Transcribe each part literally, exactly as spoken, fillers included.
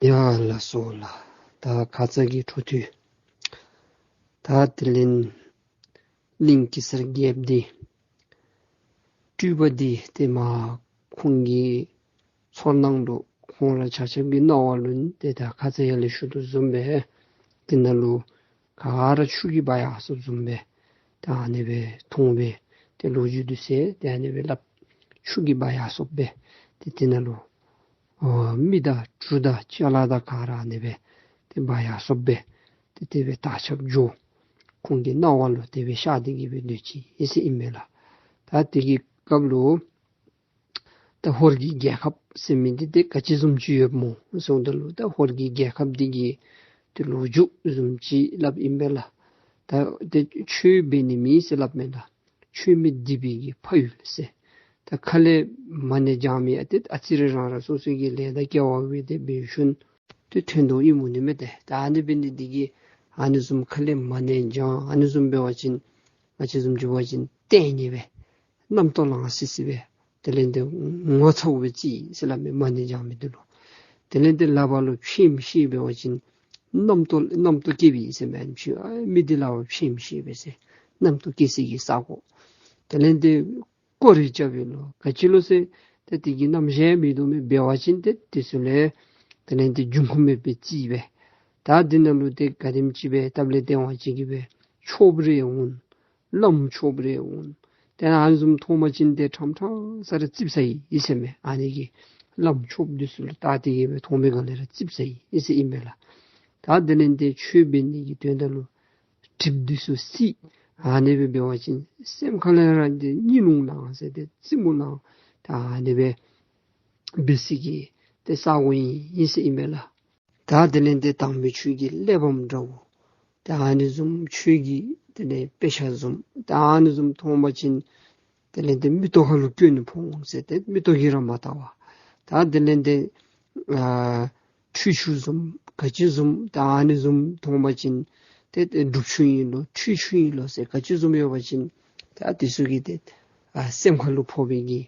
ཡ་ལགས་སོ་ལགས། ད་ཁ་ཙ་གི་འཕྲོ་མཐུད། ད་དེ་ལས་གླིང་གེ་སར་རྒྱལཔོ་འདི་སྤྲུལ་པ་འདི་ཏེ་མ་ཁོང་གི་ཚོར་སྣང་ལུ་ཁོང་ར་ཆ་ཁྱབ་ཀྱི་སྣང་བ་ལུ་ཏེ་ད་ཁ་ཙ་ཡར་ལས་ཞུ་དོ་བཟུམ་སྦེ་དེ་ནང་ལུ་ག་ར་ཆུ་གིས་འབག་ཡར་སོཔ་བཟུམ་སྦེ་ད་ཨ་ནི་སྦེ་མཐོང་སྦེ་ཏེ་ལོ་རྒྱུས་འདི་ཚུ་ཏེ་ཨ་ནི་སྦེ་སླབ། ཆུ་གིས་འབག་ཡར་སོཔ་སྦེ་ཏེ་དེ་ནང་ལུ་ཨོ་མི་དང་གྲུ་དང་ཅ་ལ་དང་ག་ར་ཨ་ནི་སྦེ་ཏེ་འབག་ཡར་སོཔ་སྦེ་ཏེ་དེ་སྦེ་དར་ཁྱབ་འགྱོ། ཁོང་གི་སྣང་བ་ལུ་དེ་སྦེ་ཤར་ཏེ་གི་སྦེ་སྡོད་ཅི་ཨིན་ཟེར་ཨིན་མས་ལགས། ད་དེ་གི་སྐབས་ལུ་ད་ཧོར་གྱི་རྒྱལ་ཁབ་ཟེར་མི་འདི་ཏེ་ག་ཅི་བཟུམ་ཅིག་ཡོདཔ་སྨོ་ཟེརཝ་ད་ལུ་ད་ཧོར་གྱི་རྒྱལ་ཁབ་འདི་གི་ཏེ་ལོ་རྒྱུས་བཟུམ་ཅིག་སླབ་ཨིན་པས་ལགས། ད་ཏེ་ཆོས་འབད་ནི་མེད་ཟེར་སླབ་མས་ལགས། ཆོས་མི་སྡིག་པའི་གི་ཕ་ཡུལ་ཟེར། ད་ཁ་ལས་མ་ཎི་བགྱང་མི་ཨ་ཏེ་ཨ་ཙི་རེ་རང་རང་སོ་སོ་གི་ལས་དང་སྐལ་བ་འབད་དེ་འབད་ཞིནམ་ཏེ་ཐོན་དོ་ཨིནམ་འོང་ནི་མས། ཏེ་ད་ཨ་ནི་འབད་ནི་འདི་གིས་ཨ་ནི་བཟུམ་ཁ་ལས་མ་ཎི་བགྱང་ཨ་ནི་བཟུམ་འབད་བ་ཅིན་ང་བཅས་བཟུམ་ཅིག་འབད་བ་ཅིན་ལྟས་ངན་སྦེ་རྣམ་རྟོག་ལང་སི་སི་སྦེ་དེ་ལས་ཏེ་ངོ་ཚ་བ་སྦེ་བརྩི་ཟེར་སླབ་མས། མ་ཎི་བགྱང་མི་འདི་ལུ་དེ་ལས་ཏེ་ལག་པ་ལུ་ཕྱེངམ་ཤེས་འབད་བ་ཅིན་རྣམ་རྟོག་རྣམ་རྟོག་སྐྱེ་བས་ཟེར་མས། ཨ་མི་འདི་ལག་པ་ཕྱེངམ་ཤེས་པས་ཟེར་རྣམ་རྟོག་སྐྱེ་སའི་གི་ས་གོ། དེ་ལས་ཏེ་སྐོར་ར་རྐྱབ་ཡི་ལོ། ག་ཅི་ལོ་ཟེར་ཏེ་དེ་གི་རྣམ་གཞག་མེད་དོ་མས། འབད་བ་ཅིན་ཏེ་དེ་ཚུ་ལས་དེ་ལས་ཏེ་འབྱུང་ཁུངས་མེད་པའི་རྩིས་སྦེ་ད་དེ་ནང་ལུ་ཏེ་ག་དེམ་ཅིག་སྦེ་སྟབས་ལས་བརྟེན་པ་ཅིག་གིས་སྦེ་ཆོསཔ་རེ་འོང་། བླམ་ཆོསཔ་རེ་འོང་། ཏེ་ཨ་ནི་བཟུམ་མཐོང་པ་ཅིན་ཏེ་ཕྲང་ཕྲང་ས་ར་ཙིགཔ་ཟ་ཡི་ཟེར་མས། ཨ་ནི་གི་བླམ་ཆོསཔ་འདི་ཚུ་ལུ་བལྟ་སྟེ་གི་སྦེ་མཐོང་པའི་སྒང་ལས་ར་ཙིགཔ་ཟ་ཡི་ཟེར་ཨིན་མས་ལགས། ད་དེ་ལས་ཏེ་ཆོས་འབད་ནི་གི་དོན་དག་ལུ་གྲིབ་འདི་ཚུ་སྲིད། ཨ་ནི་སྦེ་འབད་བ་ཅིན་སེམས་ཁ་ལས་ར་ཏེ་གཉིད་ལོང་ལང་ཟེར་ཏེ་ཙིགཔ་ལང་། ད་ཨ་ནི་སྦེ་འབད་སའི་གི་ཏེ་ས་གོ་ཨིན་ཨིན་ཟེར་ཨིན་མས་ལགས། ད་དེ་ལས་ཏེ་དམ་པའི་ཆོས་ཀྱི་གླེགས་བམ་འདྲཝ་ད་ཨ་ནི་བཟུམ་ཆོས་ཀྱི་དེ་ལས་དཔེ་ཆ་བཟུམ་ད་ཨ་ནི་བཟུམ་མཐོང་པ་ཅིན་དེ་ལས་ཏེ་མིག་ཏོ་ཁ་ལུ་སྐྱོན་ནི་ཕོག་འོང་ཟེར་ཏེ་མིག་ཏོ་གིས་ར་མ་བལྟ་བར། ད་དེ་ལས་ཏེ་ཨ་ཁྲུས་ཆུ་བཟུམ་ག་ཅི་བཟུམ་ད་ཨ་ནི་བཟུམ་མཐོང་པ་ཅིན་ཏེ་ཏེ་སྒྲུབ་ཆུ་ཨིན་ལོ་ཁྲུས་ཆུ་ཨིན་ལོ་ཟེར་ག་ཅི་བཟུམ་ཡོད་པ་ཅིན་ད་དེ་ཚུ་གིས་ཏེ་ཨ་སེམས་ཁ་ལུ་ཕོག་པའི་གི་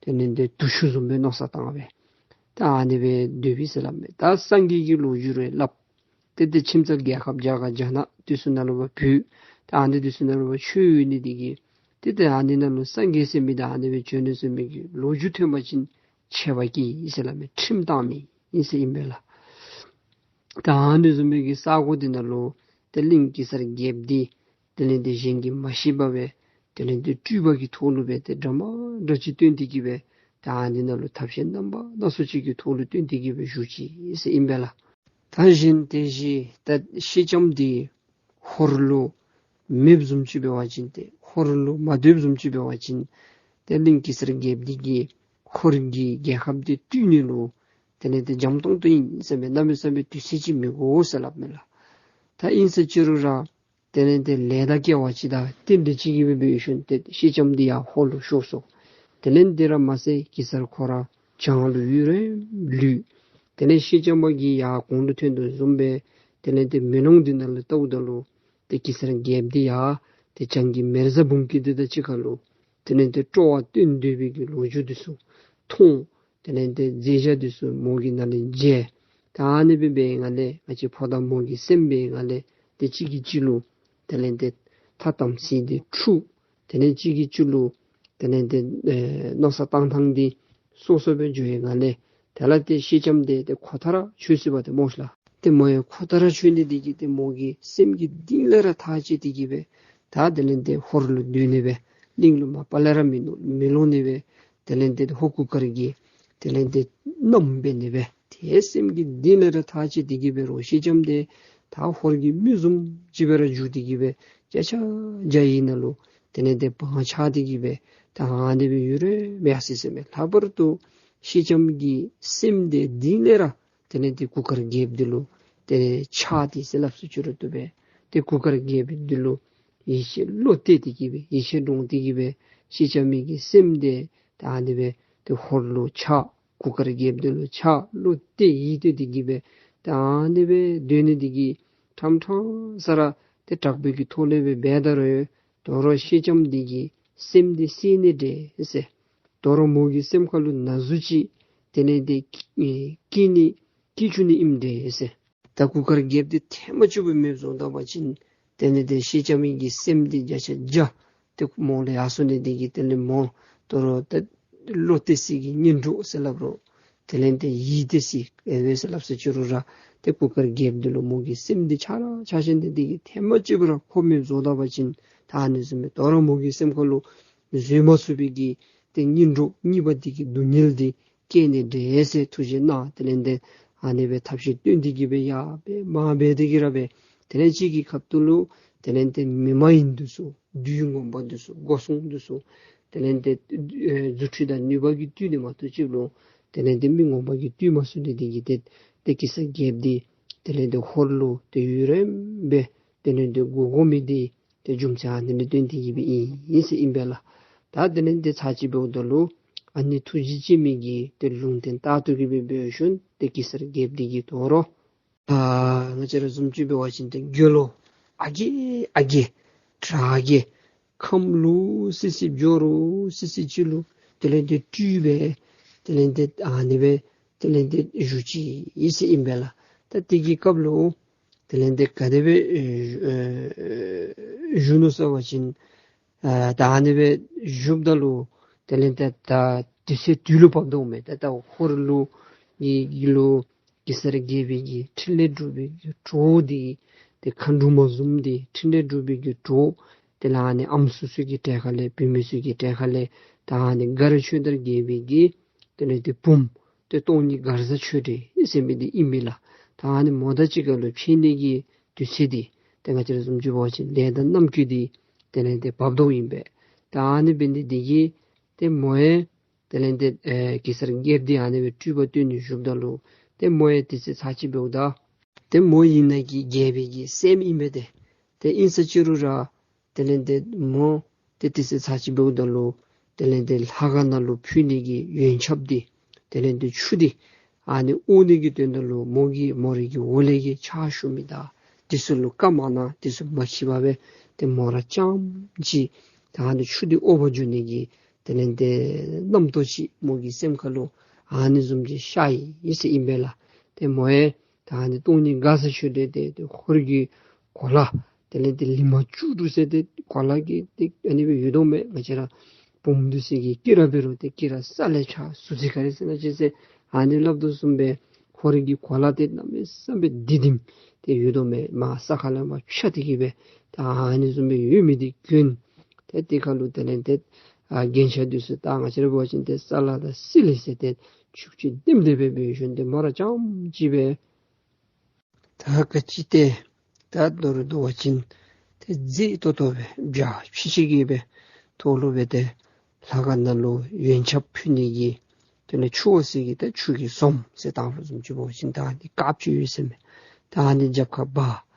དེ་ལས་ཏེ་དུག་ཆུ་བཟུམ་སྦེ་མནོ་བསམ་བཏང་སྦེ་ད་ཨ་ནི་སྦེ་སྡོད་པས་ཟེར་སླབ་མས། ད་སངས་རྒྱས་ཀྱི་ལོ་རྒྱུས་རེ་སླབ། ཏེ་ཏེ་ཁྱིམ་ཚང་རྒྱལ་ཁབ་རྒྱ་གར་རྒྱ་ནག་འདི་ཚུ་ནང་ལུ་བ་བོད་ད་ཨ་ནི་འདི་ཚུ་ནང་ལུ་བ་ཆོས་ཡོད་ནི་འདི་གིས་ཏེ་ཏེ་ཨ་ནི་ནང་ལུ་སངས་རྒྱས་ཟེར་མི་དང་ཨ་ནི་སྦེ་བྱོན་ནི་ཟེར་མི་གི་ལོ་རྒྱུས་ཐོན་པ་ཅིན་ཆད་པ་སྐྱེ་ཡི་ཟེར་སླབ་མས། ཁྲིམས་བཏང་མི་ཨིན་ཟེར་ཨིན་པས་ལགས། ད་ཨ་ནི་བཟུམ་མའི་གི་ས་གོ་འདི་ནང་ལུ་ཏེ་གླིང་གེ་སར་རྒྱལཔོ་འདི་དེ་ལས་ཏེ་གཞན་གྱིས་མ་ཤེས་པར་སྦེ་དེ་ལས་ཏེ་སྤྲུལ་པ་གི་ཐོག་ལུ་སྦེ་ཏེ་འདྲ་མ་འདྲ་ཅིག་སྟོན་ཏེ་གི་སྦེ་ད་ཨ་ནི་ནང་ལུ་ཐབས་ཤེས་རྣམ་པ་སྣ་ཚོགས་ཅིག་གི་ཐོག་ལུ་སྟོན་ཏེ་གི་སྦེ་བཞུགས་ཅི་ཟེར་ཨིན་པས་ལགས། ད་གཞན་དེ་བཞིན་ད་ཤེལ་ལྕམ་འདི་ཧོར་ལུ་མེདཔ་བཟུམ་ཅིག་འབད་བ་ཅིན་ཏེ་ཧོར་ལུ་མ་སྡོདཔ་བཟུམ་ཅིག་འབད་བ་ཅིན་ཏེ་གླིང་གེ་སར་རྒྱལཔོ་འདི་གིས་ཧོར་གྱི་རྒྱལ་ཁབ་འདི་བཏུལ་ནི་ལུ་དེ་ལས་ཏེ་འཇམ་ཏོང་ཏོ་ཨིན་ཟེར་མས། གནམ་མེད་ས་མེད་དུས་ཚོད་ཅིག་མི་དགོ་ཟེར་སླབ་མས་ལགས། ད་ཨིན་ཟེར་ཅི་རུང་ར་དེ་ལས་ཏེ་ལས་དང་སྐལ་བ་ཅིག་དང་རྟེན་འབྲེལ་ཅིག་གིས་སྦེ་འབད་ཞིནམ་ཏེ་ཤེལ་ལྕམ་འདི་ཡར་ཧོར་ལུ་ཤོར་སོང་། དེ་ལས་འདི་ར་མ་ཚད་གེ་སར་ཁོ་ར་བྱང་ལུ་ཡུན་རིངམོ་ལུས། དེ་ལས་ཤེལ་ལྕམ་པ་གིས་ཡར་གོང་དུ་ཐོན་དོ་བཟུམ་སྦེ་དེ་ལས་ཏེ་མེ་ལོང་འདི་ནང་ལུ་བལྟཝ་ད་ལུ་ཏེ་གེ་སར་རྒྱལཔོ་འདི་ཡང་ཏེ་བྱང་གི་མེ་བཟའ་འབུམ་སྐྱིད་འདི་དང་གཅིག་ཁར་ལུ་དེ་ལས་ཏེ་སྤྲོ་བ་སྟོན་སྡོད་པའི་གི་ལོ་རྒྱུས་འདི་ཚུ་མཐོང་། དེ་ལས་ཏེ་མཛད་བྱ་འདི་ཚུ་མོ་གིས་ནཱ་ལས་མཇལ། ད་ཨ་ནི་སྦེ་འབད་བའི་སྒང་ལས་ང་བཅས་ཕོ་དང་མོ་གི་སེམས་འབད་བའི་སྒང་ལས་ཏེ་གཅིག་གིས་གཅིག་ལུ་དེ་ལས་ཏེ་ཐ་དམ་ཚིག་འདི་འཁྲུགས། དེ་ལས་གཅིག་གིས་གཅིག་ལུ་དེ་ལས་ཏེ་ཨེ་མནོ་བསམ་བཏང་ཐངས་འདི་སོ་སོ་སྦེ་འགྱོ་བའི་སྒང་ལས་དེ་ལས་ཏེ་ཤེལ་ལྕམ་འདི་ཏེ་ཁོ་ཐག་ར་ཆོད་ཟེར་བ་ཏེ་སྨོ་ཤ་ལགས། ཏེ་མོ་ཡང་ཁོ་ཐག་ར་ཆོད་ནི་འདི་གིས་ཏེ་མོ་གི་སེམས་ཀྱི་གཏིང་ལས་ར་ཐག་བཅད་དེ་གི་སྦེ་ད་དེ་ལས་ཏེ་ཧོར་ལུ་སྡོད་ནི་སྦེ་གླིང་ལུ་མ་པ་ལས་ར་མི་མི་ལོག་ནི་སྦེ་དེ་ལས་ཏེ་ཧོར་གུར་དཀར་གྱི་དེ་ལས་ཏེ་མནའམ་འབད་ནི་སྦེ་ཏེ་སེམས་ཀྱི་གཏིང་ལས་ར་ཐག་བཅད་དེ་གི་སྦེ་ར་ཤེལ་ལྕམ་འདི་ད་ཧོར་གྱི་མི་བཟུམ་ཅིག་སྦེ་ར་འགྱུར་ཏེ་གི་སྦེ་ཅ་ཆས་རྒྱ་ཡི་ནང་ལུ་དེ་ལས་ཏེ་བང་ཆགས་ཏེ་གི་སྦེ་ད་ཨ་ནི་སྦེ་ཡུན་རིངམོ་ཡར་སོ་ཡི་ཟེར་མས། ལྷག་པར་དུ་ཤེལ་ལྕམ་གྱི་སེམས་འདི་གཏིང་ལས་ར་དེ་ལས་ཏེ་གུར་དཀར་རྒྱལཔོ་འདི་ལུ་ཏེ་ཆགས་ཏེ་ཟེར་སླབ་སུ་ཅི་རུང་བཏུབ་པས། ཏེ་གུར་དཀར་རྒྱལཔོ་འདི་ལུ་ཡིད་ཆེས་བློ་གཏད་དེ་གི་སྦེ་ཡིད་ཆེས་འདྲོངས་ཏེ་གི་སྦེ་ཤེལ་ལྕམ་གྱི་སེམས་འདི་ད་ཨ་ནི་སྦེ་ཏེ་ཧོར་ལུ་ཆགས། གུར་དཀར་རྒྱལཔོ་འདི་ལུ་ཆགས། བློ་གཏད་ཡིད་གཏད་དེ་གི་སྦེ་ད་ཨ་ནི་སྦེ་སྡོད་ནི་འདི་གིས་ཕྲང་ཕྲང་ས་ར་ཏེ་དྲག་པོའི་གི་ཐོག་ལས་སྦེ་འབད་ད་རུང་དོ་རུང་ཤེལ་ལྕམ་འདི་གི་སེམས་འདི་གསལ་ནི་འདྲས་ཟེར། དོ་རུང་མོ་གི་སེམས་ཁ་ལུ་ན་ཟུག་ཅིག་དེ་ལས་ཏེ་སྐྱེ་ནི་ སྐྱེ་བཅུག་ནི་ཨིནམ་འདྲས་ཟེར། ད་གུར་དཀར་རྒྱལཔོ་འདི་ཐེངས་མ་གཅིག་པོ་མེདཔ་བཟོ་ད་པ་ཅིན་དེ་ལས་ཏེ་ཤེས་བྱ་མི་གི་སེམས་འདི་བརྒྱ་ཆ་བརྒྱ་ཏེ་མོ་ལུ་ཡར་སོང་ནི་འདི་གིས་དེ་ལས་མོ་དོ་རུང་ཏེ་བློ་གཏད་ས་གི་གཉེན་གྲོགས་ཟེར་སླབ་རུང་དེ་ལས་ཏེ་ཡིད་གཏད་ས་ཨེ་འབད་ཟེར་སླབ་ས་ཅི་རུང་ར་ཏེ་གུར་དཀར་རྒྱལཔོ་འདི་ལུ་མོ་གི་སེམས་འདི་ཆགས་ར་ཆགས་ཞིནམ་འདི་གིས་ཐེངས་མ་གཅིག་པོ་ར་ཁོ་མེདཔ་བཟོ་ད་པ་ཅིན་ད་ཨ་ནི་བཟུམ་སྦེ་དོ་རུང་མོ་གི་སེམས་ཁ་ལུ་བཟོད་མ་ཚུགས་པའི་གི་ཏེ་གཉེན་གྲོགས་གཉིས་པ་འདི་གི་སྡུག་བསྔལ་འདི་སྐྱེ་ནི་འདྲས་ཟེར་ཐུགས་བཞེད་གནང་། དེ་ལས་ཏེ་ཨ་ནི་སྦེ་ཐབས་ཤེས་བཏོན་ཏེ་གིས་སྦེ་ཡར་སྦེ་མར་སྦེ་དེ་གིས་ར་སྦེ་དེ་ལས་གཅིག་གི་ཁ་ཐུག་ལུ་དེ་ལས་ཏེ་མི་མ་ཡིན་འདི་ཚུ་བདུད་ངོ་མ་འདི་ཚུ་སྒོ་སྲུང་འདི་ཚུ་དེ་ལས་ཏེ་ཨེ་རྫུ་འཕྲུལ་དང་ནུས་པ་གིས་བཏུལ་ནི་མ་གཏོགས་ཅིག་ལུ་དེ་ལས་ཏེ་མི་ངོ་མ་གིས་བཏུལ་མ་ཚུགས་ནི་འདི་གིས་ཏེ་ཏེ་གེ་སར་རྒྱལཔོ་འདི་དེ་ལས་ཏེ་ཧོར་ལུ་ཏེ་ཡུན་རིངམོ་སྦེ་དེ་ལས་ཏེ་སྒུག་དགོ་མི་འདི་ཏེ་རྒྱུ་མཚན་ཨ་ནི་ལུ་བརྟེན་ཏེ་གིས་སྦེ་ཨིན་ཨིན་ཟེར་ཨིན་པས་ལགས། ད་དེ་ལས་ཏེ་ཚར་གཅིག་འབདཝ་ད་ལུ་ཨ་ནི་ཐུགས་རྗེ་ཅན་མི་གིས་ཏེ་ལུང་བསྟན་ལྟར་དུ་གིས་སྦེ་འབད་ཞིནམ་ཏེ་གེ་སར་རྒྱལཔོ་འདི་གིས་དོ་རུང་ཨ་ང་བཅས་ར་བཟུམ་ཅིག་འབད་བ་ཅིན་ཏེ་དགེ་སློང་ཨ་རྒས་ཨ་རྒས་དྲག་རྒས་ཁམས་ལོག་སི་སི་འགྱོ་རུང་སི་སི་ཅིག་ལུ་དེ་ལས་ཏེ་སྤྲུལ་སྦེ་དེ་ལས་ཏེ་ཨ་ནི་སྦེ་དེ་ལས་ཏེ་བཞུགས་ཅི་ཨིན་ཟེར་ཨིན་པས་ལགས། ད་དེ་གི་སྐབས་ལུ་དེ་ལས་ཏེ་ག་དེ་སྦེ་ཨེ་ཨེ་བཞུགས་ནུག་ཟེར་བ་ཅིན་ཨ་ད་ཨ་ནི་སྦེ་བཞུགསཔ་ད་ལུ་དེ་ལས་ཏེ་ད་དུས་ཚོད་དུས་ལུ་བབས་དོ་མས། ད་ད་ཧོར་ལུ་གི་གི་ལུ་གེ་སར་རྒྱལ་པོའི་གི་འཕྲིན་ལས་སྒྲུབ་པའི་གི་གྲོགས་འདི་ཏེ་མཁའ་འགྲོ་མ་བཟུམ་འདི་འཕྲིན་ལས་སྒྲུབ་པའི་གི་གྲོགས་དེ་ལས་ཨ་ནི་ཨམ་སྲུ་ཚུ་གི་གྲལ་ཁ་ལས་བུད་མེད་ཚུ་གི་གྲལ་ཁ་ལས་ད་ཨ་ནི་མགར་ཆོས་དར་རྒྱལ་པོའི་གི་དེ་ལས་ཏེ་བུམོ་ཏེ་སྟོང་ཉིད་མགར་བཟའ་ཆོས་སྒྲོན་ཟེར་མི་འདི་ཨིན་མས་ལགས། ད་ཨ་ནི་མོ་དང་གཅིག་ཁར་ལུ་ཕྱད་ནི་གི་དུས་ཚོད་འདི་ཏེ་ང་བཅས་ར་བཟུམ་ཅིག་འབད་བ་ཅིན་ལས་དང་རྣམ་ཀུན་འདི་དེ་ལས་ཏེ་བབས་དོ་ཨིན་པས། ད་ཨ་ནི་འབད་ནི་འདི་གིས་ཏེ་མོ་ཡང་དེ་ལས་ཏེ་ཨེ་གེ་སར་རྒྱལཔོ་འདི་ཨ་ནི་སྦེ་སྤྲུལ་པ་སྟོན་ནི་བཞུགསཔ་ད་ལུ་ཏེ་མོ་ཡང་དུས་ཚོད་ཚར་གཅིག་འབདཝ་ད་ཏེ་མོ་ཨིན་ན་གི་རྒྱལ་པོའི་གི་སྲསམོ་ཨིན་པས་ཏེ། ཏེ་ཨིན་ས་ཅི་རུང་ར་དེ་ལས་ཏེ་མོ་ཏེ་དུས་ཚོད་ཚར་གཅིག་འབདཝ་ད་ལུ་དེ་ལས་ཏེ་ལྷ་ཁང་ནང་ལུ་ཕུལ་ནི་གི་ཡོན་ཆབ་འདི་དེ་ལས་ཏེ་ཆུ་འདི་ཨ་ནི་དབོར་ནི་གི་དོན་དག་ལུ་མོ་གིས་མོ་རའི་གི་འོག་ལས་ཀྱི་ཕྱག་ཞུ་མི་དང་དེ་ཚུ་ལུ་བཀའ་མ་གནང་དེ་ཚུ་མ་གིས་པར་སྦེ་ཏེ་མོ་ར་རྐྱངམ་གཅིག་ད་ཨ་ནི་ཆུ་འདི་དབོར་བར་འགྱོ་ནི་གི་དེ་ལས་ཏེ་རྣམ་རྟོག་ཅིག་མོ་གི་སེམས་ཁ་ལུ་ཨ་ནི་བཟུམ་ཅིག་ཤར་ཡི་ཟེར་ཨིན་པས་ལགས། ཏེ་མོ་ཡང་ད་ཨ་ནི་སྟོང་ཉིད་མགར་བཟའ་ཆོས་སྒྲོན་འདི་ཏེ་ཧོར་གྱི་གོ་ལ་དེ་ལས་ཏེ་ལི་མ་བཅུ་དྲུག་ཟེར་ཏེ་གོ་ལ་གི་ཏེ་ཨ་ནི་སྦེ་ཡོད་དོ་མས། ང་བཅས་ར་བུམོ་འདི་ཚུ་གི་སྐེ་རགས་འབད་རུང་ཏེ་སྐེ་རགས་ས་ལས་ཕྱར་ཟུར་ཅིག་ག་ར་ཟེར་ན་ཅིག་ཟེར་ཨ་ནི་སླབ་དོ་བཟུམ་སྦེ་ཧོར་གྱི་གོ་ལ་འདི་གནམ་མེད་ས་མེད་ལྡིར་ལྡིར་ཏེ་ཡོད་དོ་མས། མར་ས་ཁ་ལས་མར་ཕྱར་ཏེ་གིས་སྦེ་ད་ཨ་ནི་བཟུམ་སྦེ་ཡོད་མི་འདི་གྱོན། ཏེ་དེ་ཁ་ལུ་དེ་ལས་ཏེ་ཨ་རྒྱན་ཆ་འདི་ཚུ་ད་ང་བཅས་ར་འབད་བ་ཅིན་ཏེ་ས་ལ་དང་སི་ལི་ཟེར་ཏེ་ཆུ་ཅིག་ལྡེམ་ལྡེམ་སྦེ་འབད་ཞིནམ་ཏེ་མོ་ར་རྐྱངམ་གཅིག་སྦེ་ད་ག་ཅི་ཏེ་ད་མདོར་བསྡུ་བ་ཅིན་ཏེ་མཛེས་ཏོག་ཏོ་སྦེ་འཇའ་ཆི་ཆི་གི་སྦེ་ཐོག་ལུ་སྦེ་ཏེ་ལྷ་ཁང་ནང་ལུ་ཡོན་ཆབ་ཕུལ་ནི་གི་དེ་ལས་ཆུ་བོ་ཟེར་གི་ད་ཆུ་གི་ཟོམ་ཟེར་ད་བཟུམ་ཅིག་འབད་བ་ཅིན་ད་ཨ་ནི་དཀརཔོ་ཅིག་ཡོད་ཟེར་མས། ད་ཨ་ནི་རྒྱབ་ཁར་འབག།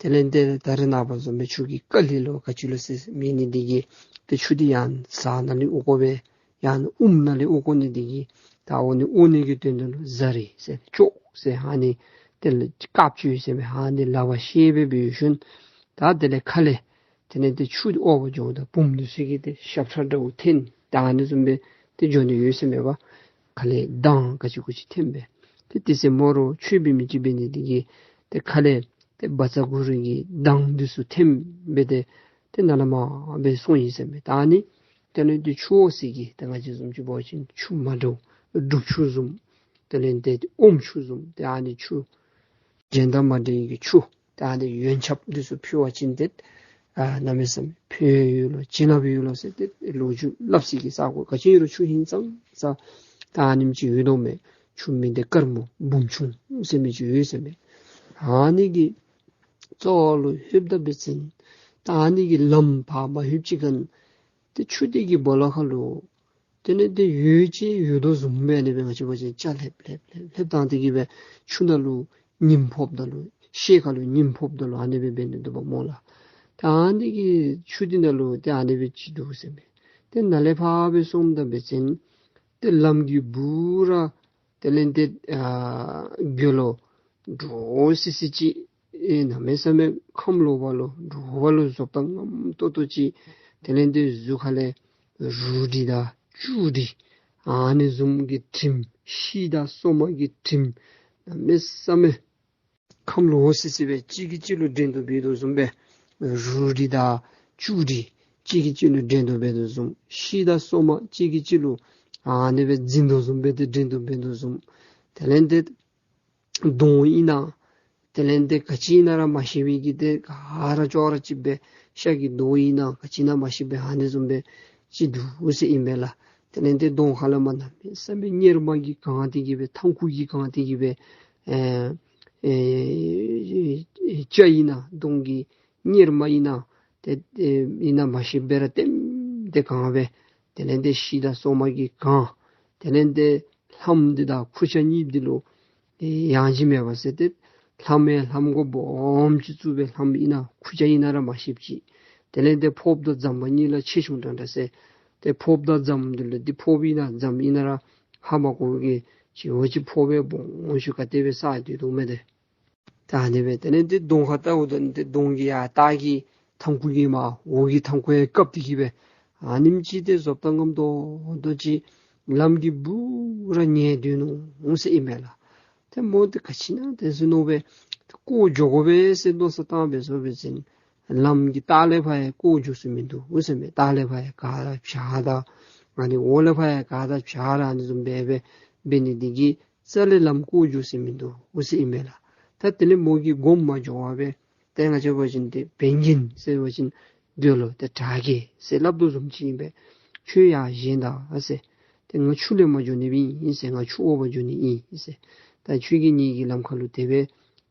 དེ་ལས་ཏེ་ད་རེས་ནངས་པ་བཟུམ་སྦེ་ཆུ་གི་ཀ་ལི་ལོ་ག་ཅི་ལོ་ཟེར་མེད་ནི་འདི་གིས་ཏེ་ཆུ་འདི་ཡང་ཟར་ནང་ལས་དབོར་དགོ་པས། ཡང་ན་ཨུམ་ནང་ལས་དབོར་དགོ་ནི་འདི་གིས་ད་དབོར་ནི་དབོར་ནི་གི་དོན་དག་ལུ་ཟ་རི་ཟེར་ཅོག་ཟེར་ཨ་ནི་དེ་ལས་དཀརཔོ་ཅིག་ཡོད་ཟེར་མས། ཨ་ནི་ལག་པར་བཤེད་སྦེ་འབད་ཞིནམ་ད་དེ་ལས་ཁ་ལས་དེ་ལས་ཏེ་ཆུ་འདི་དབོར་བར་འགྱོཝ་ད་བུམོ་འདི་ཚུ་གིས་ཏེ་ཞབས་ཁྲ་འདྲཝ་འཐེན། ད་ཨ་ནི་བཟུམ་སྦེ་ཏེ་འགྱོ་ནི་ཡོད་ཟེར་མས་པ། ཁ་ལས་གདངས་ག་ཅི་གུ་ཅི་འཐེན་སྦེ་ཏེ་དེ་ཚེ་མོ་ར་ཆོས་འབད་མི་ཅིག་འབད་ནི་འདི་གིས་ཏེ་ཁ་ལས་ཏེ་བཛྲ་གུ་རུ་གི་གདངས་འདི་ཚུ་འཐེན་སྦེ་ཏེ་ཏེ་ནཱ་ལས་མར་སྦེ་སོང་ཡི་ཟེར་མས། ད་ཨ་ནི་དེ་ལས་ཏེ་ཆུ་བོ་ཟེར་གི་ད་ང་བཅས་བཟུམ་ཅིག་འབད་བ་ཅིན་ཆུ་མ་འདྲཝ་སྒྲུབ་ཆུ་བཟུམ་དེ་ལས་ཏེ་ཨོམ་ཆུ་བཟུམ་ཏེ་ཨ་ནི་ཆུ་གཞན་དང་མ་འདྲ་བའི་གི་ཆུ་ད་ཨ་ནི་ཡོན་ཆབ་འདི་ཚུ་ཕུལ་བ་ཅིན་ཏེ་ཨ་གནམ་མེད་ས་མེད་ཕན་ཡོན་ཡོད་ལོ་བྱིན་རླབས་ཡོད་ལོ་ཟེར་ཏེ་ལོ་རྒྱུས་སླབ་ས་གི་ས་གོ་ག་ཅི་ཨིན་རུང་ཆུ་ཧིང་སངས་ས་ད་ཨ་ནེམ་ཅིག་ཡོད་དོ་མས། ཆུ་མིང་འདི་དཀར་མོ་འབུམ་ཆུ་ཟེར་མི་ཅིག་ཡོད་ཟེར་མས། ཨ་ནི་གི་རྩ་བ་ལུ་ལྷོདཔ་ད་འབད་བ་ཅིན་ད་ཨ་ནི་གི་ལམ་ཕར་མ་ལྷོདཔ་ཅིག་ཁར་ཏེ་ཆུ་འདི་གི་སྦོ་ལོགས་ཁ་ལུ་དེ་ལས་ཏེ་འོད་ཅིག་ཡོད་དོ་བཟུམ་སྦེ་ཨ་ནི་སྦེ་ང་བཅས་འབད་བ་ཅིན་ཆརཔ་ལྷེབ་ལྷེབ་ལྷེབ་ལྷེབ་བཏང་སྟེ་གིས་སྦེ་ཆུ་ནང་ལུ་ཉིམ་ཕོགཔ་ད་ལུ་ཤེལ་ཁ་ལུ་ཉིམ་ཕོགཔ་ད་ལུ་ཨ་ནི་སྦེ་འབད་ནི་འདུག་པ་སྨོ་ལགས། ད་ཨ་ནི་གི་ཆུ་འདི་ནང་ལུ་ཏེ་ཨ་ནི་སྦེ་ཅིག་འདུག་ཟེར་མས། ཏེ་ནཱ་ལས་ཕར་སྦེ་སོངམ་ད་འབད་བ་ཅིན་ཏེ་ལམ་གྱི་སྦུག་ར་དེ་ལས་ཏེ་ཨ་དགེ་སློང་འདྲོག་སི་སི་ཅིག་ཨེ་གནམ་མེད་ས་མེད་ཁམས་ལོག་པ་ལུ་འདྲོག་པ་ལུ་བཟོ་ལྟ་རྔམ་ཏོག་ཏོ་ཅིག་དེ་ལས་ཏེ་གཟུགས་ཁ་ལས་རུ་དྲི་དང་བཅུད་དྲི་ཨ་ནི་བཟུམ་གྱི་དྲིམ་ཤིང་དང་སོ་མ་གི་དྲིམ་ གནམ་མེད་ས་མེད་ཁམས་ལོག་སི་སི་སྦེ་གཅིག་གིས་གཅིག་ལུ་འགྲན་བསྡུར་འབད་དོ་བཟུམ་སྦེ་རུ་སྒྲིག་དང་ཅུ་སྒྲིག་གཅིག་གིས་གཅིག་ལུ་འགྲན་བསྡུར་འབད་དོ་བཟུམ་ཤིག་དང་སོ་མ་གཅིག་གིས་གཅིག་ལུ་ཨ་ནི་སྦེ་འཛིང་དོ་བཟུམ་སྦེ་ཏེ་འགྲན་བསྡུར་འབད་དོ་བཟུམ། དེ་ལས་ཏེ་གདོང་ཨིན་ན་དེ་ལས་ཏེ་ག་ཅི་ཨིན་ན་ར་མ་ཤེས་པའི་གི་ཏེ་ག་ར་ཅོག་ར་ཅིག་སྦེ་ཤ་གི་མདོག་ཨིན་ན་ག་ཅི་ཨིན་ན་མ་ཤེས་པའི་ཨ་ནི་བཟུམ་སྦེ་ཅིག་འདུག་ཟེར་ཨིན་པས་ལགས། དེ་ལས་ཏེ་གདོང་ཁ་ལས་མར་གནམ་མེད་ས་མེད་གཉེར་མ་གིས་གང་སྟེ་གི་སྦེ་ཐང་ཁུ་གིས་གང་སྟེ་གི་སྦེ་ཨེ་ཨེ་སྐྱ་ཨིན་ན་གདོང་གི་གཉེར་མ་ཨིན་ན་ཏེ་ཨེ་ཨིན་ན་མ་ཤེས་པར་ལྟེམ་ཏེ་གང་སྦེ་དེ་ལས་ཏེ་ཤིག་དང་སོ་མ་གིས་གང་། དེ་ལས་ཏེ་ལྷམ་འདི་དང་ཁུར་ཆ་གཉིས་འདི་ལུ་ཡང་ཅིན་མེད་པ་ཟེར་ཏེ་ལྷམ་ཡང་ལྷམ་གོ་སྦོམ་ཅིག་བཙུགས་སྦེ་ལྷམ་ཨིན་ན་ཁུར་ཆ་ཨིན་ན་ར་མ་ཤེསཔ་ཅིག། དེ་ལས་ཏེ་ཕོརཔ་དང་རྫམ་གཉིས་ལ་ཆེ་ཆུང་འདྲ་འདྲ་ཟེར། ཏེ་ཕོརཔ་དང་རྫམ་འདི་ལུ་འདི་ཕོརཔ་ཨིན་ན་རྫམ་ཨིན་ན་ར་ཧ་མ་གོ་གི་ཅིག་འོ་ཅིག་ཕོརཔ་སྦོམ་ཤོས་ག་དེ་སྦེ་ཟ་སྡོད་དོ་མས་ཏེ། ད་ཨ་ནི་སྦེ་དེ་ལས་ཏེ་གདོང་ཁར་བལྟཝ་ད་ཏེ་གདོང་གི་ཡར་ལྟག་གི་ཐང་ཁུ་གིས་མར་འོག་གི་ཐང་ཁུ་ཡང་བཀབ་སྟེ་གི་སྦེ་ཨ་ནེམ་ཅིག་ཏེ་བཟོ་ལྟ་ངམ་ཏོག་ཏོ་ཅིག་ལམ་གྱི་སྦུག་ར་ཉལ་སྡོད་ནུག་ཟེར་ཨིན་མས་ལགས། ཏེ་མོ་ཏེ་ག་ཅི་ཨིན་ན་ཏེ་ཟེར་མནོ་སྦེ་བཀོ་འགྱོ་དགོ་པས་ཟེར་མནོ་བསམ་བཏང་སྦེ་སོང་པ་ཅིན་ལམ་གྱི་ལྟག་ལས་ཕར་ཡང་བཀོ་འགྱོ་ས་མིན་འདུག་ཟེར་མས། ལྟག་ལས་ཕར་ཡང་ག་ར་བྱག་དང་ཨ་ནི་འོག་ལས་ཕར་ཡང་ག་ར་བྱག་ར་ཨ་ནི་བཟུམ་སྦེ་སྦེ་འབད་ནི་འདི་གིས་རྩ་ལས་ལམ་བཀོ་འགྱོ་ས་མིན་འདུག་ཟེར་ཨིན་མས་ལགས། ད་དེ་ལས་མོ་གིས་སྒོམ་མ་འགྱོ་བར་སྦེ་ཏེ་ང་བཅས་འབད་བ་ཅིན་ཏེ་བན་རྒན་ཟེར་བ་ཅིན་དགེ་སློང་ཏེ་གྲྭ་རྒན་ཟེར་སླབ་དོ་བཟུམ་ཅིག་ཨིན་པས། ཁྱོད་ཡར་བཞེངས་ད་ཟེར། ཏེ་ང་ཆུ་ལེན་པར་འགྱོ་ནི་སྦེ་ཨིན་ཟེར། ང་ཆུ་འོ་བར་འགྱོ་ནི་ཨིན་ཟེར། ད་ཁྱོད་ཀྱིས་ངེ་གི་ལམ་ཁ་ལུ་དེ་སྦེ་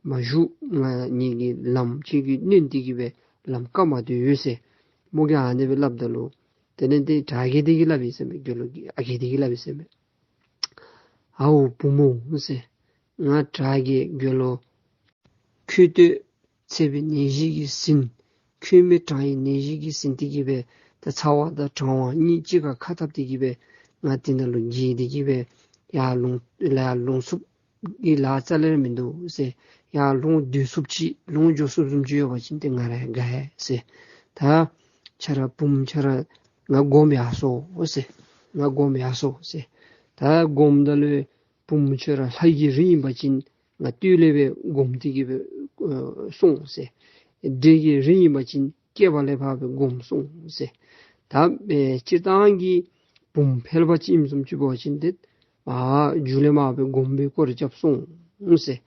མ་བཞུགས། ང་ངེ་གི་ལམ་ཁྱོད་ཀྱིས་གནོན་ཏེ་གི་སྦེ་ལམ་བཀག་མ་སྡོད་ཟེར། མོ་གིས་ཨ་ནི་སྦེ་སླབ་ད་ལུ་དེ་ལས་ཏེ་གྲྭ་རྒན་དེ་གིས་སླབ་ཨིན་ཟེར་མས། དགེ་སློང་གི་ཨ་རྒས་དེ་གིས་སླབ་ཨིན་ཟེར་མས། ཨའོ་བུམོ་ཟེར། ང་གྲྭ་རྒན་དགེ་སློང་ཁྱོད་བསྟོད་ཚད་པའི་ནད་གཞི་གིས་ཟིན། ཁྱོད་མི་གྲང་བའི་ནད་གཞི་གིས་ཟིན་ཏེ་གི་སྦེ་ད་ཚ་བ་དང་གྲང་བ་གཉིས་གཅིག་ཁར་ཁ་འཐབ་སྟེ་གི་སྦེ་ང་དེ་ནང་ལུ་འགྱེལ་ཏེ་གི་སྦེ་ཡར་ལོང་ཡར་ལོང་ཚུགསཔ་ཀྱི་ལཱ་རྩ་ལས་མིན་འདུག་ཟེར། ཡར་ལོང་སྡོད་ཚུགསཔ་ཅིག་ལོང་འགྱོ་ཚུགསཔ་བཟུམ་ཅིག་ཡོད་པ་ཅིན་ཏེ་ང་ར་ཡང་དགའ་ཡི་ཟེར། ད་ཁྱོད་ར་བུམོ་ཁྱོད་ར་ང་སྒོམ་ཡར་སོང་ཟེར། ང་སྒོམ་ཡར་སོང་ཟེར། ད་སྒོམ་ད་ལུ་བུམོ་ཁྱོད་ར་ལྷ་གི་རིགས་ཨིན་པ་ཅིན་ང་སྟོད་ལས་སྦེ་སྒོམ་སྟེ་གི་སྦེ་ཨེ་སོང་ཟེར། འདྲེ་གི་རིགས་ཨིན་པ་ཅིན་སྐེད་པ་ལས་ཕར་སྦེ་སྒོམ་སོང་ཟེར། ད་ཨེ་སྤྱིར་བཏང་གི་བུམོ་ཕལ་པ་ཅིག་ཨིནམ་བཟུམ་ཅིག་འབད་བ་ཅིན་ཏེ་ཨ་མཇུག་ལས་མར་སྦེ་སྒོམ་པའི་སྐོར་ར་རྐྱབ་སོང་ཟེར།